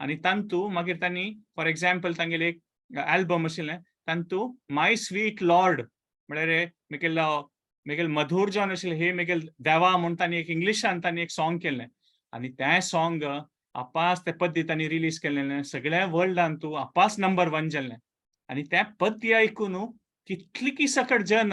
आनी तांतू मागीर तांणी फॉर एग्जाम्पल तांगेले एक एल्बम आशिल्लें, तांतू माय स्वीट लॉर्ड म्हळ्यार मेगेलो मेगेल मधुर जावन आशिल्लें हे मेगेल देवा म्हूण तांणी एक इंग्लिशान तांणी एक सॉंग केल्लें आनी तें सॉंग आपास ते पद्दी तांणी रिलीज केल्लें, सगळ्या वर्ल्डान तूं आपास नंबर वन जाल्लें. आनी त्या पद्दी आयकून कितली की सकट जन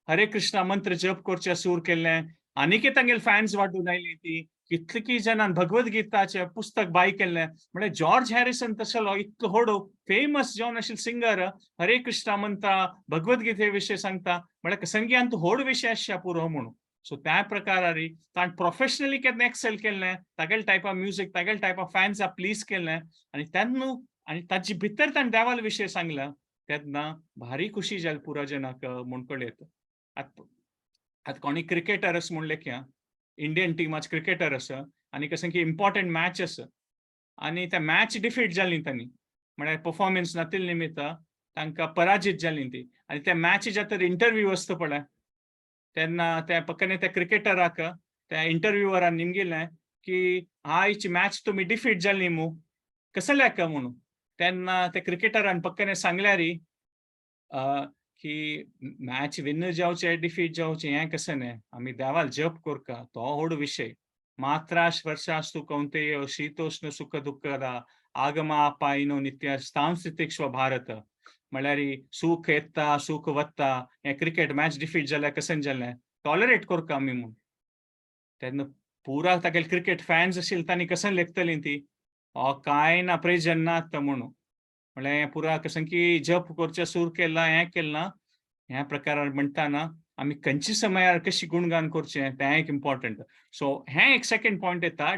हरे कृष्णा मंत्र जप करचें सूर केल्लें, आनीक तांगेले फॅन्स वाडून आयली ती, कितली की जनान भगवद गीताचें पुस्तक बाय केल्लें. म्हळ्यार जॉर्ज हॅरिसन तसलो इतलो व्हडो फेमस जावन आशिल्लो सिंगर हरे कृष्णा मंत्र भगवद गीते विशय सांगता म्हळ्यार संगीयान तूं व्हड विशय आसच्या पुरो म्हणून. सो त्या प्रकारारी ताणें प्रोफेशनली केन्ना एक्सेल केल्लें, तागेले टायप ऑफ म्युजीक तागेले टायप ऑफ फॅन्सा प्लीज केल्लें आनी तेन्ना आनी ताजे भितर ताणें देवाल विशय सांगला तेन्ना भारी खुशी जाली पुरा जनाक म्हूण कळयता. आतां आतां कोणी क्रिकेटर आसा म्हूण लेखया, इंडियन टिमाचे क्रिकेटर आसा आनी कशें की इम्पॉर्टंट मॅच आसा आनी त्या मॅच डिफीट जाली तांणी, म्हळ्यार परफॉर्मन्स नातिल्ले निमित्त तांकां पराजीत जाली ती आनी त्या मॅची जातर इंटरव्यू आसता पळय तेन्ना त्या पक्कने त्या क्रिकेटराक त्या इंटरव्यूवरान निमगिलें की आयची मॅच तुमी डिफीट जाली मू कसल्याक म्हणून. तेन्ना त्या क्रिकेटरान पक्कने सांगल्यारी की मॅच विन जावचे डिफीट जावचे हें कशें न्ही, आमी देवाल जप करका तो व्हड विशय. मात्रा स्पर्शास्तु कौंतेय शीतोष्ण सुख दुःखदा आगमापायिनो नित्य स्थांस्थितिक्ष्व भारत. म्हळ्यार सुख येता सुख वता, हें क्रिकेट मॅच डिफीट जाल्यार कशें जालें टॉलरेट करका आमी म्हूण. तेन्ना पुरा तागेले क्रिकेट फॅन्स आशिल्ले तांणी कशें लेखतलीं ती कांय ना प्रयोजन ना आतां म्हणून, म्हळ्यार हें पुरा कशें की जप करचें सूर केलां हें केलां. ह्या प्रकारार म्हणटाना आमी खंयच्या समयार कशी गुणगान करचें तें एक इम्पॉर्टंट. सो हें एक सेकंड पॉयंट येता,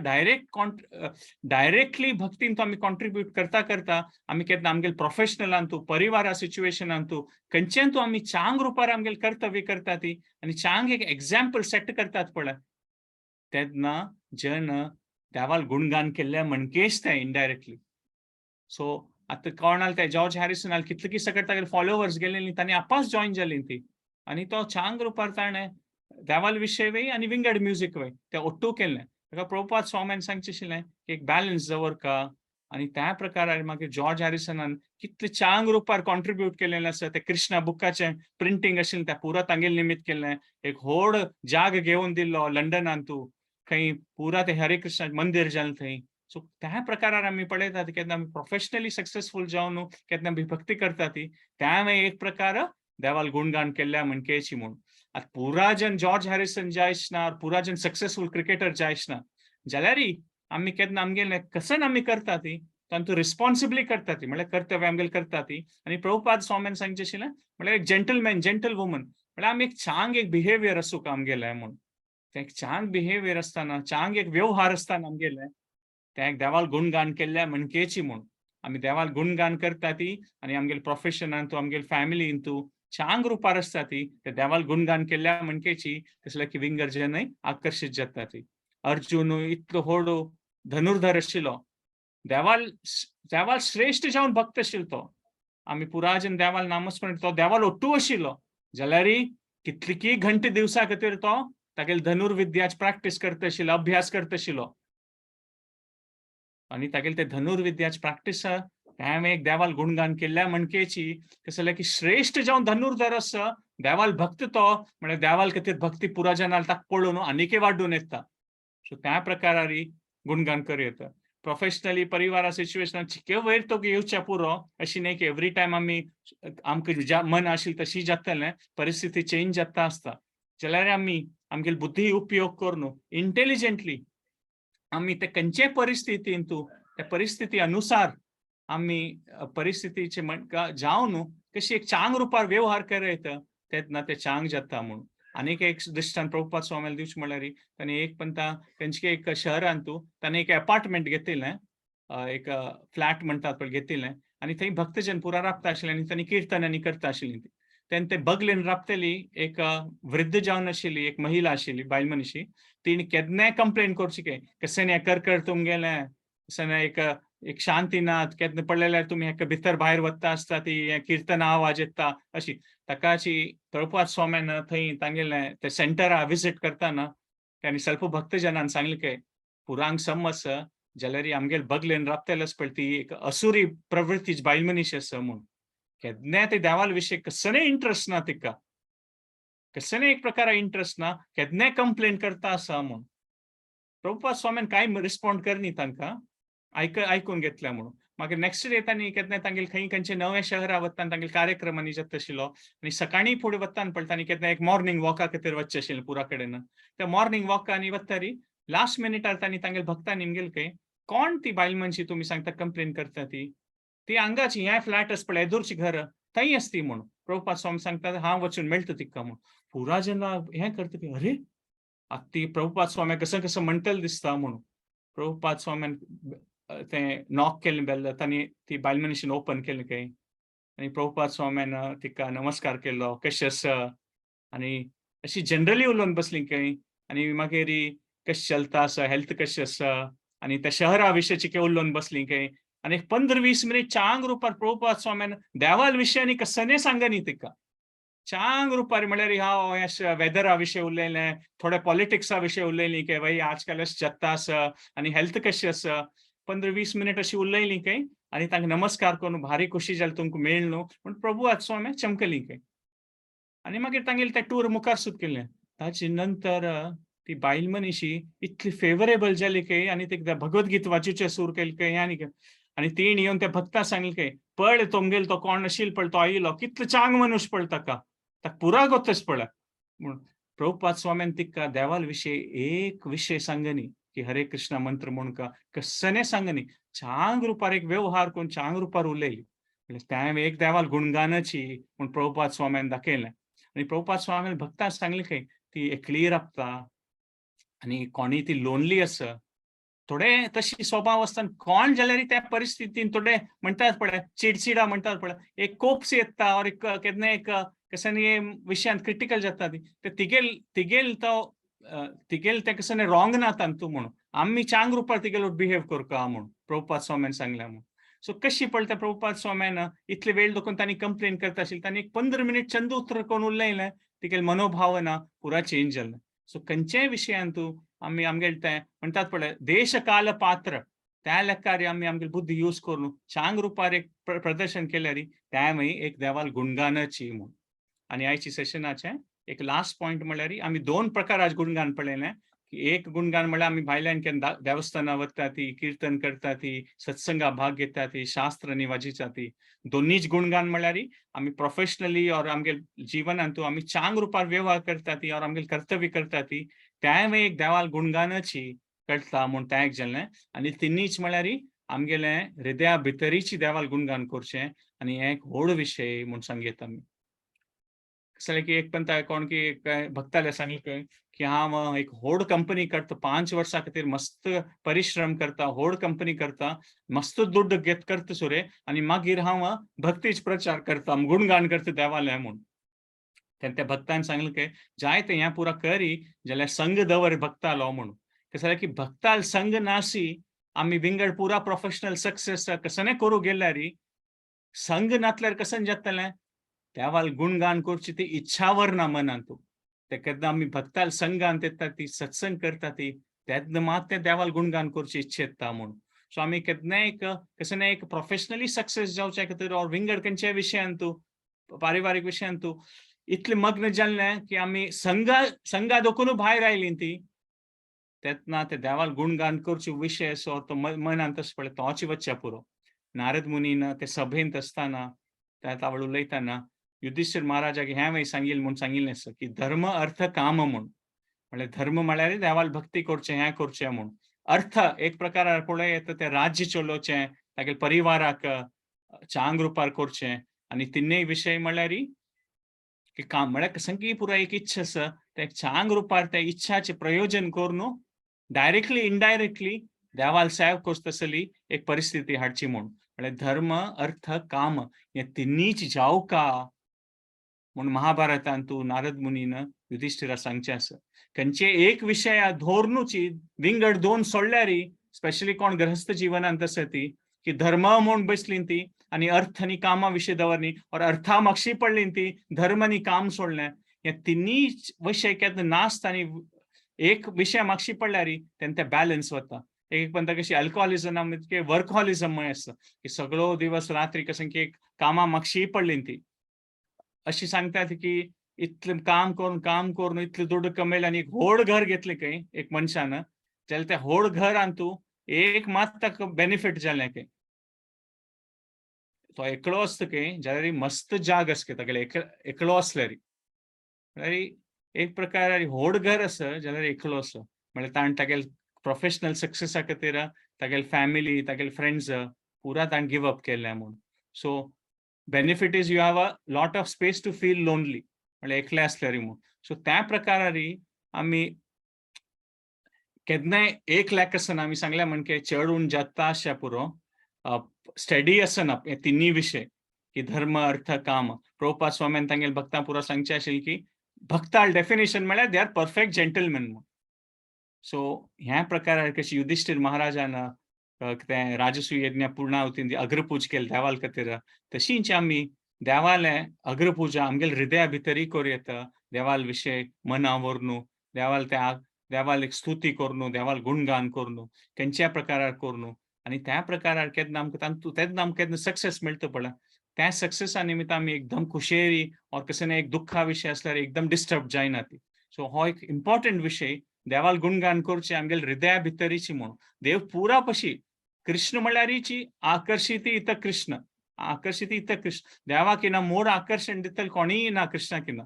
डायरेक्टली भक्तीन तो आमी कॉन्ट्रिब्यूट करता करता आमी केन्ना आमगेले प्रोफेशनलान तूं परिवारा सिच्युएशनान तूं खंयच्यान तूं आमी चांग रुपार आमगेले कर्तव्य करता ती आनी चांग एक एग्जाम्पल सेट करतात पळय तेन्ना जन देवाल गुणगान केल्ले म्हणकेच तें इनडायरेक्टली. सो आतां कोणाल ते जॉर्ज हॅरिसनाल कितले की सकट तागेले फॉलोवर्स गेले न्ही, तांणी आपास जॉईन जाली ती. आनी तो चांग रुपार ताणें देवाल विशय वय आनी विंगड म्युजीक वय तें ओट्टू केल्लें. ताका प्रभुपाद स्वाम्यान सांगचें आशिल्लें की एक बॅलन्स दवरका. आनी त्या प्रकारार मागीर जॉर्ज हॅरिसनान कितले चांग रुपार कॉन्ट्रिब्यूट केलेलें आसा. ते कृष्णा बुकाचें प्रिंटींग आशिल्लें तें पुरा तांगेले निमित्त केल्लें. एक व्हड जाग घेवन दिल्लो लंडनान तूं खंय पुरा ते हरे कृष्णा मंदीर जालें थंय. सो त्या प्रकारार आमी पळयतात, केन्ना आमी प्रोफेशनली सक्सेसफूल जावन केन्ना आमी भक्ती करता ती त्या एक प्रकार देवाल गुणगान केल्ल्या म्हणकेची म्हूण. आतां पुरा जन जॉर्ज हॅरिसन जायच ना, पुरा जन सक्सेसफूल क्रिकेटर जायच ना, जाल्यारय आमी केन्ना आमगेले कसन आमी करता ती तांतू रिस्पॉन्सिबली करता ती, म्हळ्यार कर्तव्य आमगेले करता ती. आनी प्रभुपाद स्वाम्यान सांगचें आशिल्लें म्हळ्यार एक जेंटलमॅन, जेंटल वुमन, म्हळ्यार आमी एक चांग एक बिहेवियर आसूंक आमगेलें म्हूण. तें एक चांग बिहेवियर आसतना, चांग एक व्यवहार आसतना आमगेलें तें एक देवाल गुणगान केल्ल्या म्हणकेची म्हूण. आमी देवाल गुणगान करता ती आनी आमगेले प्रोफेशनान तूं, आमगेले फॅमिलीन तूं चांग रुपार आसता ती ते देवाल गुणगान केल्ल्या म्हणकेची. तसले की विंगर जनय आकर्शीत जाता ती. अर्जुन इतलो व्हड धनुर्धर आशिल्लो, देवाल देवाल श्रेश्ठ जावन भक्त आशिल्लो तो. आमी पुराजन देवाल नामस्मरण, तो देवाल ओट्टू आशिल्लो, जाल्यारय कितलीकी घंटे दिवसा खातीर तो तागेले धनुर्विद्याच प्रॅक्टीस करता आशिल्लो, अभ्यास करता आशिल्लो. आनी तागेले ते धनुर्विद्याच प्रॅक्टीस हांवें एक देवाल गुणगान केल्ल्या म्हणकेची. कसले की श्रेश्ठ जावन धनुर्धर आसा देवाल भक्त तो, म्हळ्यार देवाल खातीर भक्ती पुरा जनाल ताका पळोवन आनीकय वाडून येता. सो त्या प्रकारारी गुणगान करूं येता. प्रोफेशनली परिवारा सिच्युएशनान चिके वयर तो येवच्या पुरो, अशी न्ही की एवरी टायम आमी आमकां मन आशिल्लें तशी जातलें. परिस्थिती चेंज जाता आसता, जाल्यार आमी आमगेली बुद्धी उपयोग करून इंटेलिजंटली आमी ते खंयचे परिस्थितींतू त्या परिस्थिती अनुसार आमी परिस्थितीचे जावन कशी एक चांग रुपार व्यवहार करयत तेन्ना ते चांग जाता म्हणून. आनीक एक दृश्टांत प्रभुपाद स्वामीला दिवचें म्हणल्यार, ताणें एक पंता खंयचे एक शहरांतू ताणें एक अपार्टमेंट घेतिल्लें, एक फ्लॅट म्हणटात पळय, घेतिल्लें. आनी थंय भक्तजन पुरा राबता आशिल्ले आनी तांणी किर्तन आनी करता आशिल्ली. तेन्ना ते बगलेन राबतली एक वृद्ध जावन आशिल्ली एक महिला आशिल्ली, बायल मनीशी. तिणें केन्नाय कंप्लेन करची की कशें हें कर कर तुमगेलें कशें एक एक शांती ना, केन्ना पळयल्यार तुमी हेका भितर भायर वता आसता ती हें किर्तन आवाज येता अशी. ताका अशी प्रभुपाद स्वाम्यान थंय तांगेलें ते सेंटरा विजीट करतना तांणी स्वल्प भक्तजनान सांगलें की पुरांक समज जाल्यार आमगेले बगलेन राबतलेच पळय ती एक असुरी प्रवृत्तीची बायल मनीस आसा म्हूण. केन्नाय ते देवाल विशय कसलेय इंट्रस्ट ना तिका, कसलेय एक प्रकार इंट्रस्ट ना, केन्नाय कंप्लेन करता आसा म्हूण. प्रभुपाद स्वाम्यान कांय रिस्पॉन्ड करनी, तांकां आयकून घेतल्या म्हणून. मागीर नेक्स्ट डे तांणी केन्ना तांगेले खंय खंयचे नव्या शहरा वतना तांगेले कार्यक्रमांनी जाता आशिल्लो आनी सकाळीं फुडें वतान पळय तांणी केन्ना एक मॉर्निंग वॉका खातीर वचचें आशिल्लें पुरा कडेन. त्या मॉर्निंग वॉकांनी वतरी लास्ट मिनिटार तांणी तांगेले भक्तांनी म्हणलें की कोण ती बायल मनशी तुमी सांगता कंप्लेन करता ती? ती हांगाची हें फ्लॅट आसा पळय एदोरची घर थंय आसती म्हूण. प्रभुपाद स्वामी सांगता, हांव वचून मेळटा तिका म्हूण. पुरा जना हें करता की अरे, आतां ती प्रभुपाद स्वामी कसं कसं म्हणटले दिसता म्हणून. प्रभुपाद स्वाम्यान तें नॉक केलें बेल, तांणी ती बायल मनशीन ओपन केलें खंय आनी प्रभुपाद स्वाम्यान तिका नमस्कार केलो, कशें आसा आनी अशी जनरली उलोवन बसली खंय. आनी मागीर कशें चलता आसा, हेल्थ कशें आसा आनी त्या शहरा विशयाची कितें उलोवन बसली खंय. आनी एक 15-20 मिनीट चांग रुपार प्रभुपाद स्वाम्यान देवाल विशय आनी कसने सांगनी तिका चांग रुपार. म्हळ्यार हांव अशें वेदरा विशय उलयलें, थोडे पॉलिटिक्सा विशय उलयली की भाई आजकाल अशें जाता आसा आनी हेल्थ कशी आसा. 15-20 मिनीट अशी उलयली खंय आनी तांकां नमस्कार करून भारी खुशी जाली तुमकां मेळ न्हू म्हूण प्रभुपाद स्वामी चमकली खंय. आनी मागीर तांगेले ते टूर मुखार सुरू केलें. ताचे नंतर ती बायल मनीशी इतली फेवरेबल जाली खंय आनी तिका भगवद्गीता वाचूचें सुरू केलें खंय. आनी आनी तिणें येवन त्या भक्ता सांगलें खंय, पळय तुमगेलो तो कोण आशिल्लो पळय तो आयिल्लो, कितलो चांग मनुष्य पळय, ताका ताका पुरा गोतच पळय म्हूण. प्रभुपाद स्वाम्यान तिका देवाल विशय एक विशय सांगनी की हरे कृष्णा मंत्र म्हूण का कसने सांगनी, चांग रुपार एक व्यवहार करून चांग रुपार उलयली. म्हणल्यार तें एक देवाल गुणगानाची म्हूण प्रभुपाद स्वाम्यान दाखयलें. आनी प्रभुपाद स्वाम्यान भक्तांक सांगलें खंय ती एकली राबता आनी कोणी ती लोनली आसा. थोडे तशी स्वभाव आसता कोण जाल्यार त्या परिस्थितीन थोडे म्हणटात पळय चिडचिडा म्हणटात पळय, एक कोप्स येता और एक केन्ना एक कशानी विशयांत क्रिटिकल जाता ती. ते तिगेल तिगेल तो तिगेल ते कशें रॉंग ना तांतू म्हणून आमी चांग रुपार तिगेलो बिहेव करका म्हूण प्रभुपाद स्वाम्यान सांगलें म्हूण. सो कशी पळयता प्रभुपाद स्वाम्यान इतले वेळ दोकून तांणी कंप्लेन करता आशिल्ली, तांणी एक 15 मिनिट चंद उतर कोण उलयलें, तिगेले मनोभावना पुरा चेंज जालें. सो खंयच्याय विशयांतू आमी आमगेले तें म्हणटात पळय, देश काल पात्र, त्या लेखार आमी आमगेली बुद्धी यूज करून चांग रुपार एक प्रदर्शन केल्यार त्या मागीर एक देवाल गुणगानाची म्हूण. आनी आयची सेशनाचें एक लास्ट पॉयंट म्हणल्यार, आमी दोन प्रकार आज गुणगान पळयलें की एक गुणगान म्हणल्यार आमी भायल्यान केन्ना देवस्थानां वता ती, किर्तन करता ती, सत्संगा भाग घेता ती, शास्त्र आनी वाजिता ती. दोन्हीच गुणगान म्हणल्यार आमी प्रोफेशनली और आमगे जिवनांतू आमी चांग रुपार व्यवहार करता ती और आमगे कर्तव्य करता ती, त्याय एक देवाल गुणगानाची कळटा म्हूण तें एक जालें. आनी तिन्हीच म्हणल्यार आमगेले हृदया भितरीची देवाल गुणगान करचें आनी हें एक व्हड विशय म्हूण सांगयता आमी. कसलें की एक पण कोण की एक भक्ताले सांगलें खंय की हांव एक व्हड कंपनी करता, 5 वर्सां खातीर मस्त परिश्रम करता, व्हड कंपनी करता, मस्त दुड्ड घेत करता सुरे आनी मागीर हांव भक्तीच प्रचार करता, गुणगान करता देवाले म्हूण. तेन्ना त्या भक्तान सांगलें की जाय तें हें पुरा करी जाल्यार संग दवर भक्तालो म्हणून. कसं जालें की भक्ताल संग नासी, आमी विंगड पुरा प्रोफेशनल सक्सेस कसने करूं गेल्यार संग नातल्यार कसन जातलें? देवाल गुणगान करची ती इच्छावर ना मनांतू. ते केन्ना आमी भक्ताल संगान येता ती, सत्संग करता ती, तेन्ना मात ते देवाल गुणगान करची इच्छा येता म्हूण. सो आमी केन्नाय एक कसं एक प्रोफेशनली सक्सेस जावच्या खातीर और विंगड खंयच्याय विशयांतू, पारिवारीक विशयांतू इतले मग्न जाल्ले की आमी संगा संगा दोकून भायर आयली ती, तेन्ना ते देवाल गुणगान करचे विशय असो तो मनांत तशें पळय तोच वच्च्या पुरो. नारद मुनीन ते सभेंत आसतना त्या तावळ उलयतना युधिष्ठिर महाराजाक हें मागीर सांगिल्लें म्हूण सांगिल्लें आसा की धर्म, अर्थ, काम म्हूण. म्हणल्यार धर्म म्हळ्यार देवाल भक्ती करचें, हें करचें म्हूण. अर्थ एक प्रकार पळय येता तें राज्य चलोवचें, तागेले परिवाराक चांग रुपार करचें. आनी तिन्नय विशय म्हळ्यार की काम, म्हळ्यार कसंकी पुराय एक इच्छा आसा, ते चांग रुपार त्या इच्छाचें प्रयोजन करून डायरेक्टली इनडायरेक्टली देवाल सेव करता तसली एक परिस्थिती हाडची म्हूण. म्हळ्यार धर्म, अर्थ, काम हे तिन्हीच जावका म्हूण महाभारतांत तूं नारद मुनीन युधिष्ठिरा सांगचें आसा. खंयचे एक विशया धोरनुची विंगड दोन सोडल्यार, स्पेशली कोण गृहस्थ जिवनांत आसा ती की धर्म म्हूण बसली ती आनी अर्थ आनी कामा विशय दवरली और अर्था मागशी पडली ती, धर्म आनी काम सोडलें, हे तिन्ही विशय केन्ना नासता आनी एक विशय मागशी पडल्यार तेन्ना ते बॅलन्स वता. एक एक म्हणटा कशी अल्कोहोलिझम, वर्कहोलिझम आसता की सगळो दिवस रात्री कसं की एक कामा मागशी पडली ती. अशी सांगतात की इतलें काम करून काम करून इतले दुड्ड कमयले आनी एक व्हड घर घेतलें खंय एक मनशान, जाल्यार त्या व्हड घरान तूं एक मात ताका बेनिफीट जालें खंय. तो एकलो आसता खंय जाल्यार मस्त जाग आसा तागेले, एकलो आसल्यार. म्हळ्यार एक प्रकार व्हड घर आसा जाल्यार एकलो आसा, म्हळ्यार ताणें तागेले प्रोफेशनल सक्सेसा खातीर तागेले फॅमिली, तागेले फ्रेंड्स पुरा ताणें गिव अप केलें म्हूण. So benefit is you have a lot of space to feel lonely, म्हळ्यार एकले आसल्यार म्हूण. सो त्या प्रकारारी आमी केन्नाय एक लॅक आसना. आमी सांगल्या म्हणजे चड उण जाता आसच्या पुरो, स्टडी आसना हे तिन्ही विशय की धर्म, अर्थ, काम. प्रभुपाद स्वाम्यान तांगेले भक्तां पुरो सांगचें आशिल्लें की भक्ताल डेफिनेशन म्हळ्यार they are perfect gentleman म्हूण. सो ह्या प्रकारार कशी युधिष्ठिर महाराजान तें राजसूय यज्ञ पूर्णाहुतीन अग्रपूज केली देवाल खातीर, तशींच आमी देवाले अग्रपूजा आमगेले हृदया भितरय करूं येता. देवाल विशय मना व्हरून देवाल त्या देवाल एक स्तुती करून, देवाल गुणगान करून, खंयच्या प्रकारार करून आनी त्या प्रकारार केन्ना आमकां तांतू तेन्ना आमकां केन्ना सक्सेस मेळटा पळय, त्या सक्सेसा निमित्त आमी एकदम खुशेरी और कसं एक दुख्खा विशय आसल्यार एकदम डिस्टर्ब जायना ती. सो हो एक इम्पॉर्टंट विशय, देवाल गुणगान करचें आमगेले हृदया भितरीची म्हूण. देव पुरा पशी कृष्ण म्हळ्यारीची आकर्शिती इत कृष्ण, आकर्शिती इत कृष्ण. देवाक ना मोर आकर्शण दितले कोणीय ना कृष्णाक ना.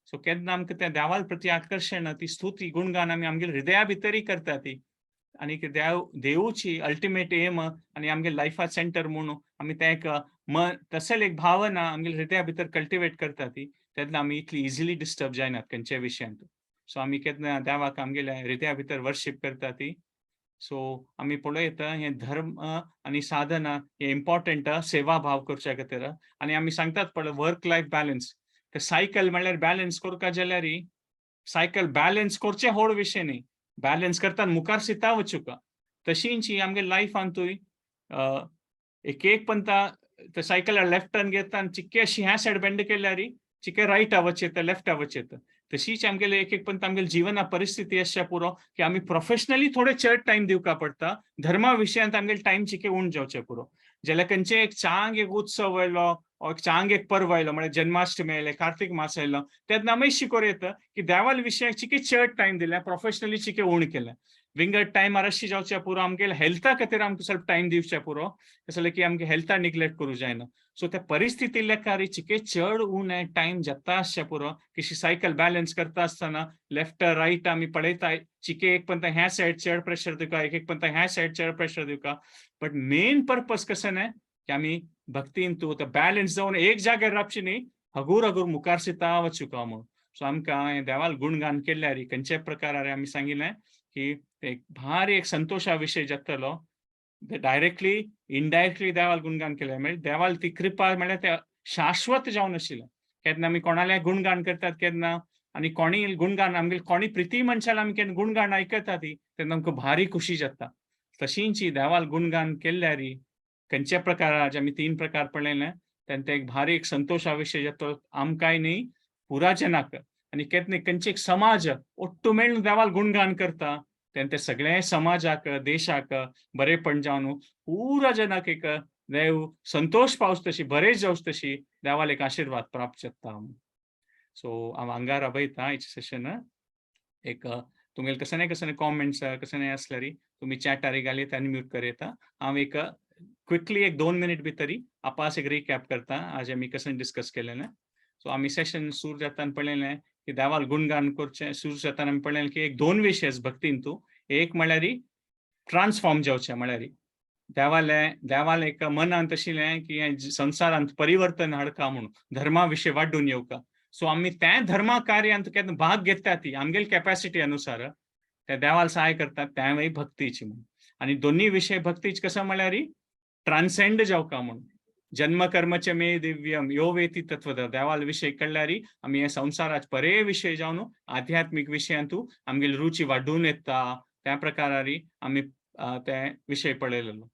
सो केन्ना आमकां त्या देवाल प्रती आकर्शण, ती स्तुती गुणगान आमी आमगेले हृदया भितरय करता ती आनी देव देवूची अल्टिमेट एम आनी आमगे लायफा सेंटर म्हणून आमी तें एक तसेल एक भावना आमगेले हृदया भितर कल्टिवेट करता ती, तेन्ना आमी इतली इजिली डिस्टर्ब जायनात खंयच्याय विशयांत. सो आमी केन्ना देवाक आमगेल्या हृदया भितर वर्शीप करता ती. सो आमी पळयता हें धर्म आनी साधना हे इम्पॉर्टंट सेवा भाव करच्या खातीर. आनी आमी सांगतात पळय वर्क लायफ बॅलन्स, ते सायकल म्हणल्यार बॅलन्स करपा जाल्यार सायकल बॅलन्स करचें व्हड विशय न्ही, बॅलन्स करता मुखार सिता वचुका. तशींच ही आमगे लायफांतूय एक एक पंता ते सायकल लेफ्ट टर्न घेता आनी चिक्के अशी ह्या सायड बेंड केल्यारी चिके रायट वच येता, लेफ्ट वच येता. तशीच आमगेले एक एक पंत आमगेले जिवना परिस्थिती आसच्या पुरो की आमी प्रोफेशनली थोडे चड टायम दिवका पडटा, धर्मा विशयांत आमगेले टायम चिके उण जावचे पुरो. जाल्यार खंयचे एक चांग एक उत्सव आयलो, एक चांग एक पर्व आयलो, म्हळ्यार जन्माष्टमी आयले, कार्तिक मास आयलो, तेन्ना आमी शिकोर येता की देवाल विशयाक चिके चड टायम दिले, प्रोफेशनली चिके उण केले. विंगड टायमार अशी जावचे पुरो, आमगेले हेल्था खातीर आमकां ಸ್ವಲ್ಪ टायम दिवचे पुरो, कसले की आमगे हेल्था निग्लेक्ट करूं जायना. सो त्या परिस्थिती लेखार चिके चड उणे टायम जाता आसचे पुरो. कशी सायकल बॅलन्स करता आसतना लेफ्ट रायट आमी पळयता, चिके एक पंता ह्या सायड चड प्रेशर दिवका, एक एक पंता ह्या सायड चड प्रेशर दिवका. बट मेन पर्पज कसं न्ही की आमी भक्तीन तूं तो बॅलन्स जावन एक जाग्यार रावची न्ही, हगूर हगूर मुखार सिता वचुका म्हणून. सो आमकां देवाल गुणगान केल्यार खंयच्या प्रकारार आमी सांगिल्लें की एक भारी एक संतोशा विशय जातलो. डायरेक्टली इनडायरेक्टली देवाल गुणगान केलें म्हणजे देवाल ती कृपा म्हळ्यार ते शाश्वत जावन आशिल्लें. केन्ना आमी कोणाले गुणगान करतात केन्ना आनी कोणी गुणगान आमगेले कोणी प्रिती मनशाल आमी केन्ना गुणगान आयकता ती तेन्ना आमकां भारी खुशी जाता. तशींची देवाल गुणगान केल्यारी खंयच्या प्रकाराचे आमी तीन प्रकार पळयले तेन्ना एक भारी एक संतोशा विशय जातलो आमकांय न्ही पुरा जनाक. आनी केन्ना खंयचे एक समाज ഒट्टू मेळून देवाल गुणगान करता तेन्ना ते सगळे समाजाक देशाक बरेपण जावन पुरा जनाक एक देव संतोष पावस तशी बरें जावच तशी देवाल एक आशिर्वाद प्राप्त जाता. सो हांव हांगा राबयता हेचे सेशन. एक तुमगेले कसले ना कसले कॉमेंट्स कसले आसल्यारी तुमी चॅटारी घालीत आनी म्यूट कर येता. हांव एक क्विकली एक 2 मिनिट भितरी आपास एक रिकॅप करता आज आमी कसले डिस्कस केलेलें. सो आमी सेशन सुरू जाताना पळयलें की देवाल गुणगान करचें. सुरू जाताना आमी पळयलें की एक 2 विशय भक्तीन तूं, एक म्हळ्यार ट्रान्सफॉर्म जावचें, म्हळ्यार देवाले देवाले एक मनांत आशिल्लें की हें संवसारांत परिवर्तन हाडका म्हणून धर्मा विशय वाडून येवका. सो आमी त्या धर्मा कार्यांत केन्ना भाग घेता ती आमगेले कॅपॅसिटी अनुसार त्या देवाल सहाय करतात त्यावेळी भक्तीची म्हणून. आनी दोन्ही विशय भक्तीची कसं म्हळ्यार ट्रान्सेंड जावका म्हणून. जन्म कर्मच मे दिव्यम यो वेती तत्व देवाल विशय कळ्ळ्यारी आमी हे संवसारात परे विशय जावन आध्यात्मीक विशयांतू आमगेली रुची वाडून येता. त्या प्रकारारी आमी ते विशय पळयलेलो.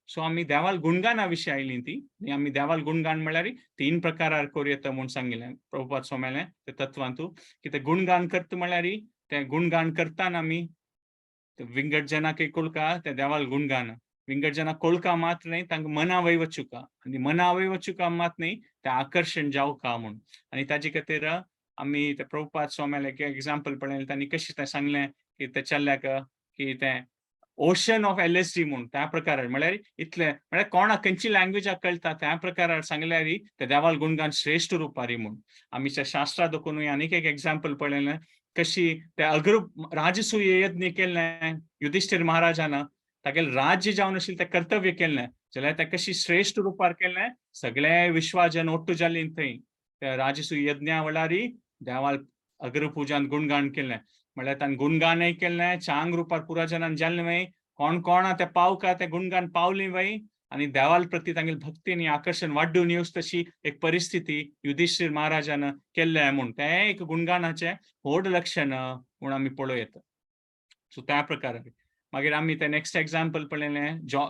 सो आमी देवाल गुणगाना विशय आयली ती आनी आमी देवाल गुणगान म्हळ्यार 3 प्रकारार करूं येता म्हूण सांगिल्लें प्रभुपाद स्वाम्यालें ते तत्वांतू की ते गुणगान करता म्हळ्यार ते गुणगान करताना आमी विंगड जनाक कोळका ते देवाल गुणगान विंगड जना कोळका मात्र न्ही, तांकां मना वय वचुका आनी मना वय वचुका मात न्ही, ते आकर्शण जावका म्हूण. आनी ताजे खातीर आमी ते प्रभुपाद स्वाम्यालें एक एग्जाम्पल पळयलें, तांणी कशें तें सांगलें की ते चल्याक की तें ओशन ऑफ LSD म्हूण त्या प्रकारार म्हळ्यार इतलें म्हळ्यार कोणाक खंयची लँग्वेजाक कळटा त्या प्रकारार सांगल्यार ते देवाल गुणगान श्रेश्ठ रुपारी म्हूण. आमीच्या शास्त्रा देखूनय आनीक एक एग्जाम्पल पळयलें कशी त्या अग्र राजसूय यज्ञ केल्लें युधिष्ठिर महाराजान, तागेले राज्य जावन आशिल्लें तें कर्तव्य केल्लें जाल्यार तें कशी श्रेश्ठ रुपार केल्लें, सगळे विश्वाजन ओट्टू जालीं थंय त्या राजसूय यज्ञा वेळारी देवाल अग्रपुजान गुणगान केल्लें. म्हळ्यार ताणें गुणगानय केल्लें चांग रुपार पुरा जनान जालें वय, कोण कोण ते पावका ते गुणगान पावली वय आनी देवाल प्रती तांगेली भक्ती आनी आकर्शण वाड्डून येवच तशी एक परिस्थिती युधिष्ठिर महाराजान केल्लें म्हूण तें एक गुणगानाचें व्हड लक्षण म्हूण आमी पळोवं येता. सो त्या प्रकारे मागीर आमी ते नेक्स्ट एग्जाम्पल पळयलें जॉ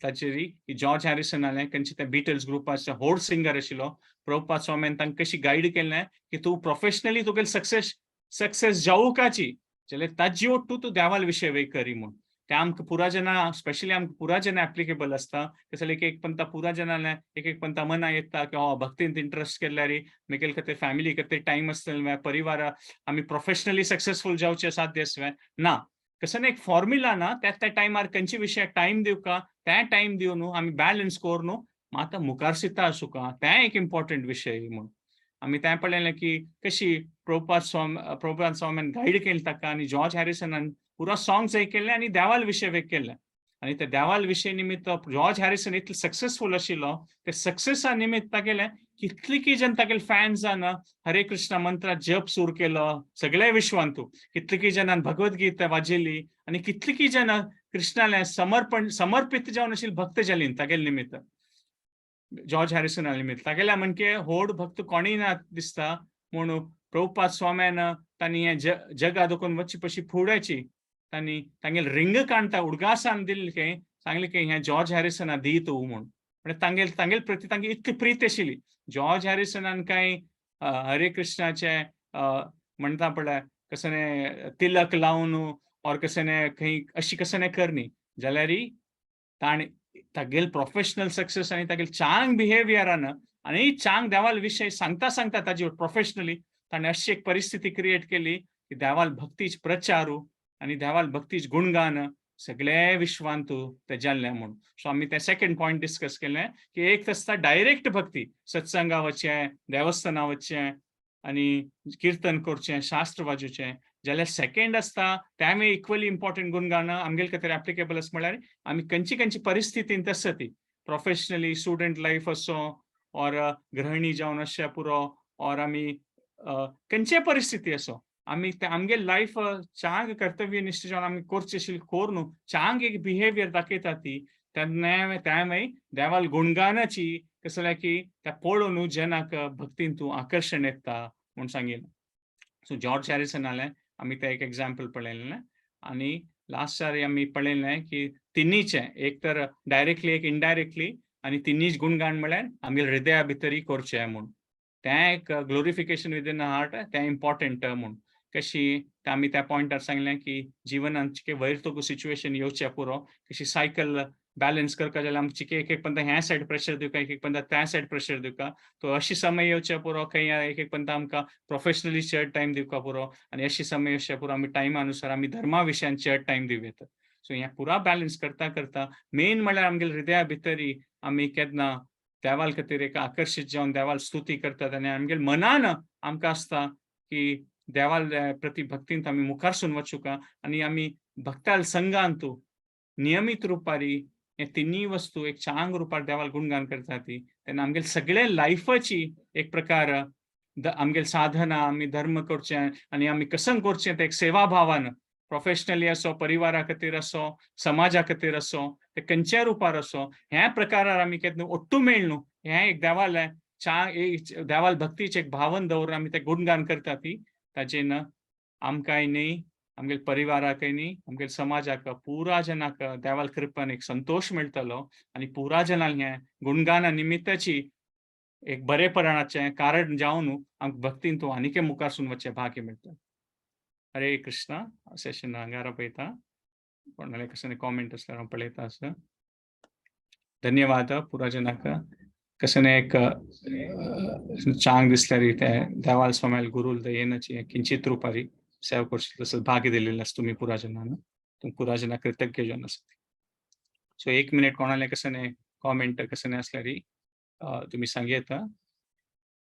ताचेर की जॉर्ज हॅरिसनालें खंयचे ते बिटल्स ग्रुपाचो व्हड सिंगर आशिल्लो. प्रभुपाद स्वाम्यान तांकां कशी गायड केल्लें की तूं प्रोफेशनली तुगेले सक्सेस सक्सेस जावकाची जाल्यार ताजी ओट्टू तूं देवाल विशय वय करी म्हूण. ते आमकां पुरा जना स्पेशली आमकां पुरा जना एप्लिकेबल आसता. कसले एक एक पंता पुरा जनाले एक एक पंता मना येता की हो भक्तींत इंट्रस्ट केल्यार मेगेले खातीर फॅमिली खातीर टायम आसतले, परिवार आमी प्रोफेशनली सक्सेसफूल जावचे साध्य आसलें ना. कसं एक फॉर्म्युला ना, त्या त्या टायमार खंयच्या विशयाक टायम दिवका त्या टायम दिवन आमी बॅलन्स करून मात मुखार सिता आसूका तें एक इम्पॉर्टंट विशय म्हूण. आमी तें पळयलें की कशी प्रभुपाद स्वाम्यान गायड केलें ताका आनी जॉर्ज हॅरिसनान पुरो सॉंग्स केल्ले आनी देवाल विशय केल्ले आनी ते देवाल विशय निमित्त जॉर्ज हॅरिसन इतलो सक्सेसफूल आशिल्लो. ते सक्सेसा निमित्त तागेले कितली जन तागेले फॅन्सान हरे कृष्णा मंत्रा जप सुरू केलो सगळ्या विश्वांतू, कितली जणान भगवद्गीता वाजयली आनी कितली जणां कृष्णाले समर्पण समर्पित जावन आशिल्ले भक्त जाली तागेले निमित्त, जॉर्ज हॅरिसना निमित्त. तागेल्या म्हणके व्हड भक्त कोणीय ना दिसता म्हूण प्रभुपाद स्वाम्यान तांणी हें जगा दोकून वचची पशी फुड्याची तांणी तांगेले रिंग काणता उडगासान दिल्ले खंय सांगलें की हें जॉर्ज हॅरिसना दी तूं म्हूण. म्हणजे तांगेल तांगेल प्रती तांगे इतली प्रीत आशिल्ली. जॉर्ज हॅरिसनान कांय हरे कृष्णाचे म्हणटा पळय कसने तिलक लावन ऑर कसने खंय अशी कसने करनी जाल्यार ताणें तागेल प्रोफेशनल सक्सेस आनी तागेल चांग बिहेवियरान आनी चांग देवाल विशय सांगता सांगता ताजी प्रोफेशनली ताणें अशी एक परिस्थिती क्रिएट केली की देवाल भक्तीच प्रचारू आनी देवाल भक्तीच गुणगान सगळे विश्वांत ते जाल्लें म्हूण. सो आमी ते सेकंड पॉयंट डिस्कस केलें की एक आसता डायरेक्ट भक्ती, सत्संगा वचचें, देवस्थाना वचचें आनी किर्तन करचें, शास्त्र वाजोवचें. जाल्यार सेकंड आसता तें इक्वली इम्पॉर्टंट गुणगान आमगेले खातीर एप्लिकेबल आसा म्हळ्यार आमी खंयची खंयची परिस्थितींत आसता ती प्रोफेशनली स्टुडंट लायफ असो ऑर गृहिणी जावन आसचें पुरो ऑर आमी खंयचेय परिस्थिती असो आमी ते आमगे लायफ चांग कर्तव्यनिश्ठ जावन आमी करचे आशिल्लें करून चांग एक बिहेवियर दाखयता ती तेन्ना त्या मागीर देवाल गुणगानाची कसं जाल्यार की त्या पळोवन जनाक भक्तीन तूं आकर्शण येता म्हूण सांगिल्लें. सो जॉर्ज हॅरिसनालें आमी तें एक एग्जाम्पल पळयलें. आनी लास्ट इयर आमी पळयलें की तिन्हीचें एक तर डायरेक्टली एक इनडायरेक्टली आनी तिन्हीच गुणगान म्हळ्यार आमगे हृदया भितरय करचें म्हूण. तें एक ग्लोरिफिकेशन विदीन हार्ट तें इम्पॉर्टंट म्हूण. कशी आमी त्या पॉयंटार सांगलें की जिवनांत चिके वयर तुका सिच्युएशन येवचें पुरो कशी सायकल बॅलन्स करपा जाल्यार आमकां चिके एक एक पंदा ह्या सायड प्रेशर दिवका, एक एक पंदा त्या सायड प्रेशर दिवका. तो अशी समय येवचे पुरो खंय एक एक पंदा आमकां प्रोफेशनली चड टायम दिवका पुरो आनी अशी समय येवचे पुरो आमी टायमा अनुसार आमी धर्मा विशयान चड टायम दिवं येता. सो हें पुरा बॅलन्स करता करता मेन म्हळ्यार आमगेले हृदया भितरी आमी केन्ना देवाल खातीर एक आकर्शीत जावन देवाल स्तुती करतात आनी आमगेले मनान आमकां आसता की देवाल प्रती भक्तींत आमी मुखारसून वचूका आनी आमी भक्ताल संघांत नियमीत रुपारी हे तिन्ही वस्तू एक चांग रुपार देवाल गुणगान करता ती तेन्ना आमगेले सगळे लायफाची एक प्रकार आमगेले साधना आमी धर्म करचें आनी आमी कसंग करचें तें एक सेवा भावान प्रोफेशनली असो, परिवारा खातीर असो, समाजा खातीर असो, ते खंयच्याय रुपार असो ह्या प्रकारार आमी केन्ना ओट्टू मेळ न्हू हें एक देवालें एक देवाल भक्तीचें एक भावन दवरून आमी तें गुणगान करता ती ताजेन आमकांय न्ही आमगेले परिवाराकय न्ही आमगेले समाजाक पुरा जनाक देवाल कृपान एक संतोश मेळटलो आनी पुरा जनाक हें गुणगाना निमित्ताची एक बरेपणाचें कारण जावन आमकां भक्तीन तूं आनीकय मुखारसून वचचें भाग्य मेळटा. हरे कृष्णा. सेशन हांगार पळयता कोणाले कसले कॉमेंट आसल्यार हांव पळयता आसा. धन्यवाद पुरा जनाक. कसने एक चांग दिसल्यार ते देवाल स्वाम्याल गुरुल दयेनाची किंचित रुपारी सेवा करची तसं भाग्य दिलेलं आसा तुमी पुरा जनान, तुमी पुरा जना कृतज्ञ जन आसता. सो एक मिनिट कोणाले कसने कॉमेंट कसने आसल्यार तुमी सांग येता.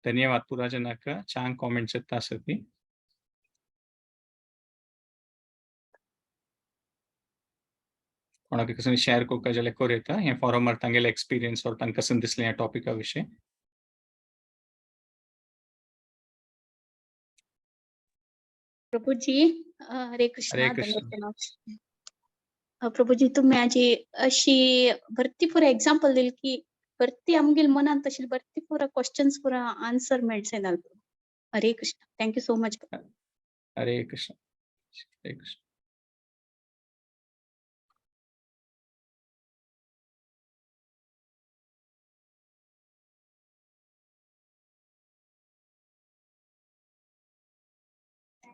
धन्यवाद पुरा जनाक चांग कॉमेंट्स येता आसत ती. कोणाक कसं शेअर करपाक जाल्यार करूं येता. हें फॉरमार तांगेले एक्सपिरियन्स ऑर तांकां कशें दिसलें ह्या टॉपिका विशीं. प्रभुजी हरे कृष्णा. हरे कृष्ण. प्रभुजी तुम्ही आजी अशी भरती पुरा एक्झाम्पल दिली की भरती आमगेले मनांत अशी भरती पुरा क्वेश्चन्स पुरा आन्सर मेळचे ना. Hare Krishna. Thank you so much. Hare Krishna. Hare Krishna.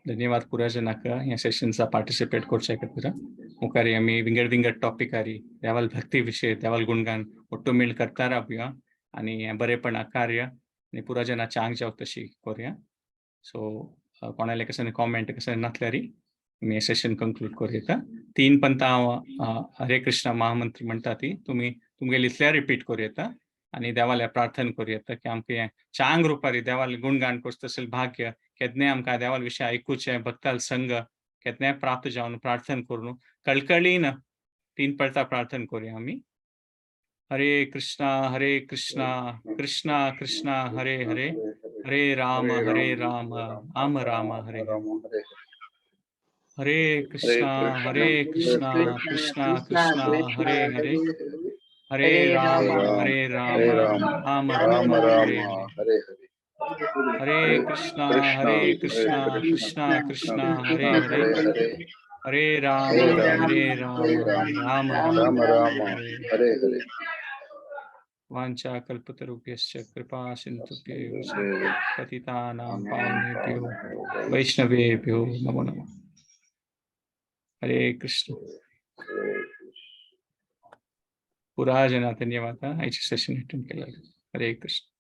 धन्यवाद पुरा जनाक ह्या सेशन्सा पार्टिसिपेट करच्या खातीर. मुखार आमी विंगड विंगड टॉपिकारी देवाल भक्ती विशय देवाल गुणगान ಒಟ್ಟು मेळ करता रावया आनी हें बरेपणा कार्य आनी पुरा जना चांग जावं तशी करुया. सो कोणाले कसले कॉमेंट कसले नासल्यार आमी हें सेशन कंक्लूड करूं येता. तीन पंता हांव हरे कृष्णा महामंत्र म्हणटा ती तुमी तुमगेली इतल्यार रिपीट करूं येता आनी देवाल्या प्रार्थना करूं येता की आमकां हें चांग रुपारी देवाल गुणगान करचें तशें भाग्य केन्नाय आमकां देवाल विशय आयकुचें भक्ताल संग केन्नाय प्राप्त जावन प्रार्थना करून कळकळीन तीन पळता प्रार्थना करुया आमी. हरे कृष्णा हरे कृष्णा कृष्णा कृष्णा हरे हरे, हरे राम हरे राम राम राम हरे हरे. हरे कृष्णा हरे कृष्णा कृष्णा कृष्णा हरे हरे, हरे राम हरे राम राम राम हरे हरे. हरे कृष्णा हरे कृष्णा कृष्णा कृष्णा हरे हरे, हरे राम हरे राम, हरे राम हरे राम, राम राम राम राम हरे हरे हरे. वाञ्छा कल्पतरुभ्यश्च कृपा सिन्धुभ्येव च पतितानां पावनेभ्यो वैष्णवेभ्यो नमो नमः. हरे कृष्ण. पुरा जना धन्यवाद. आयचे सेशन अटेंड केलं. हरे कृष्ण.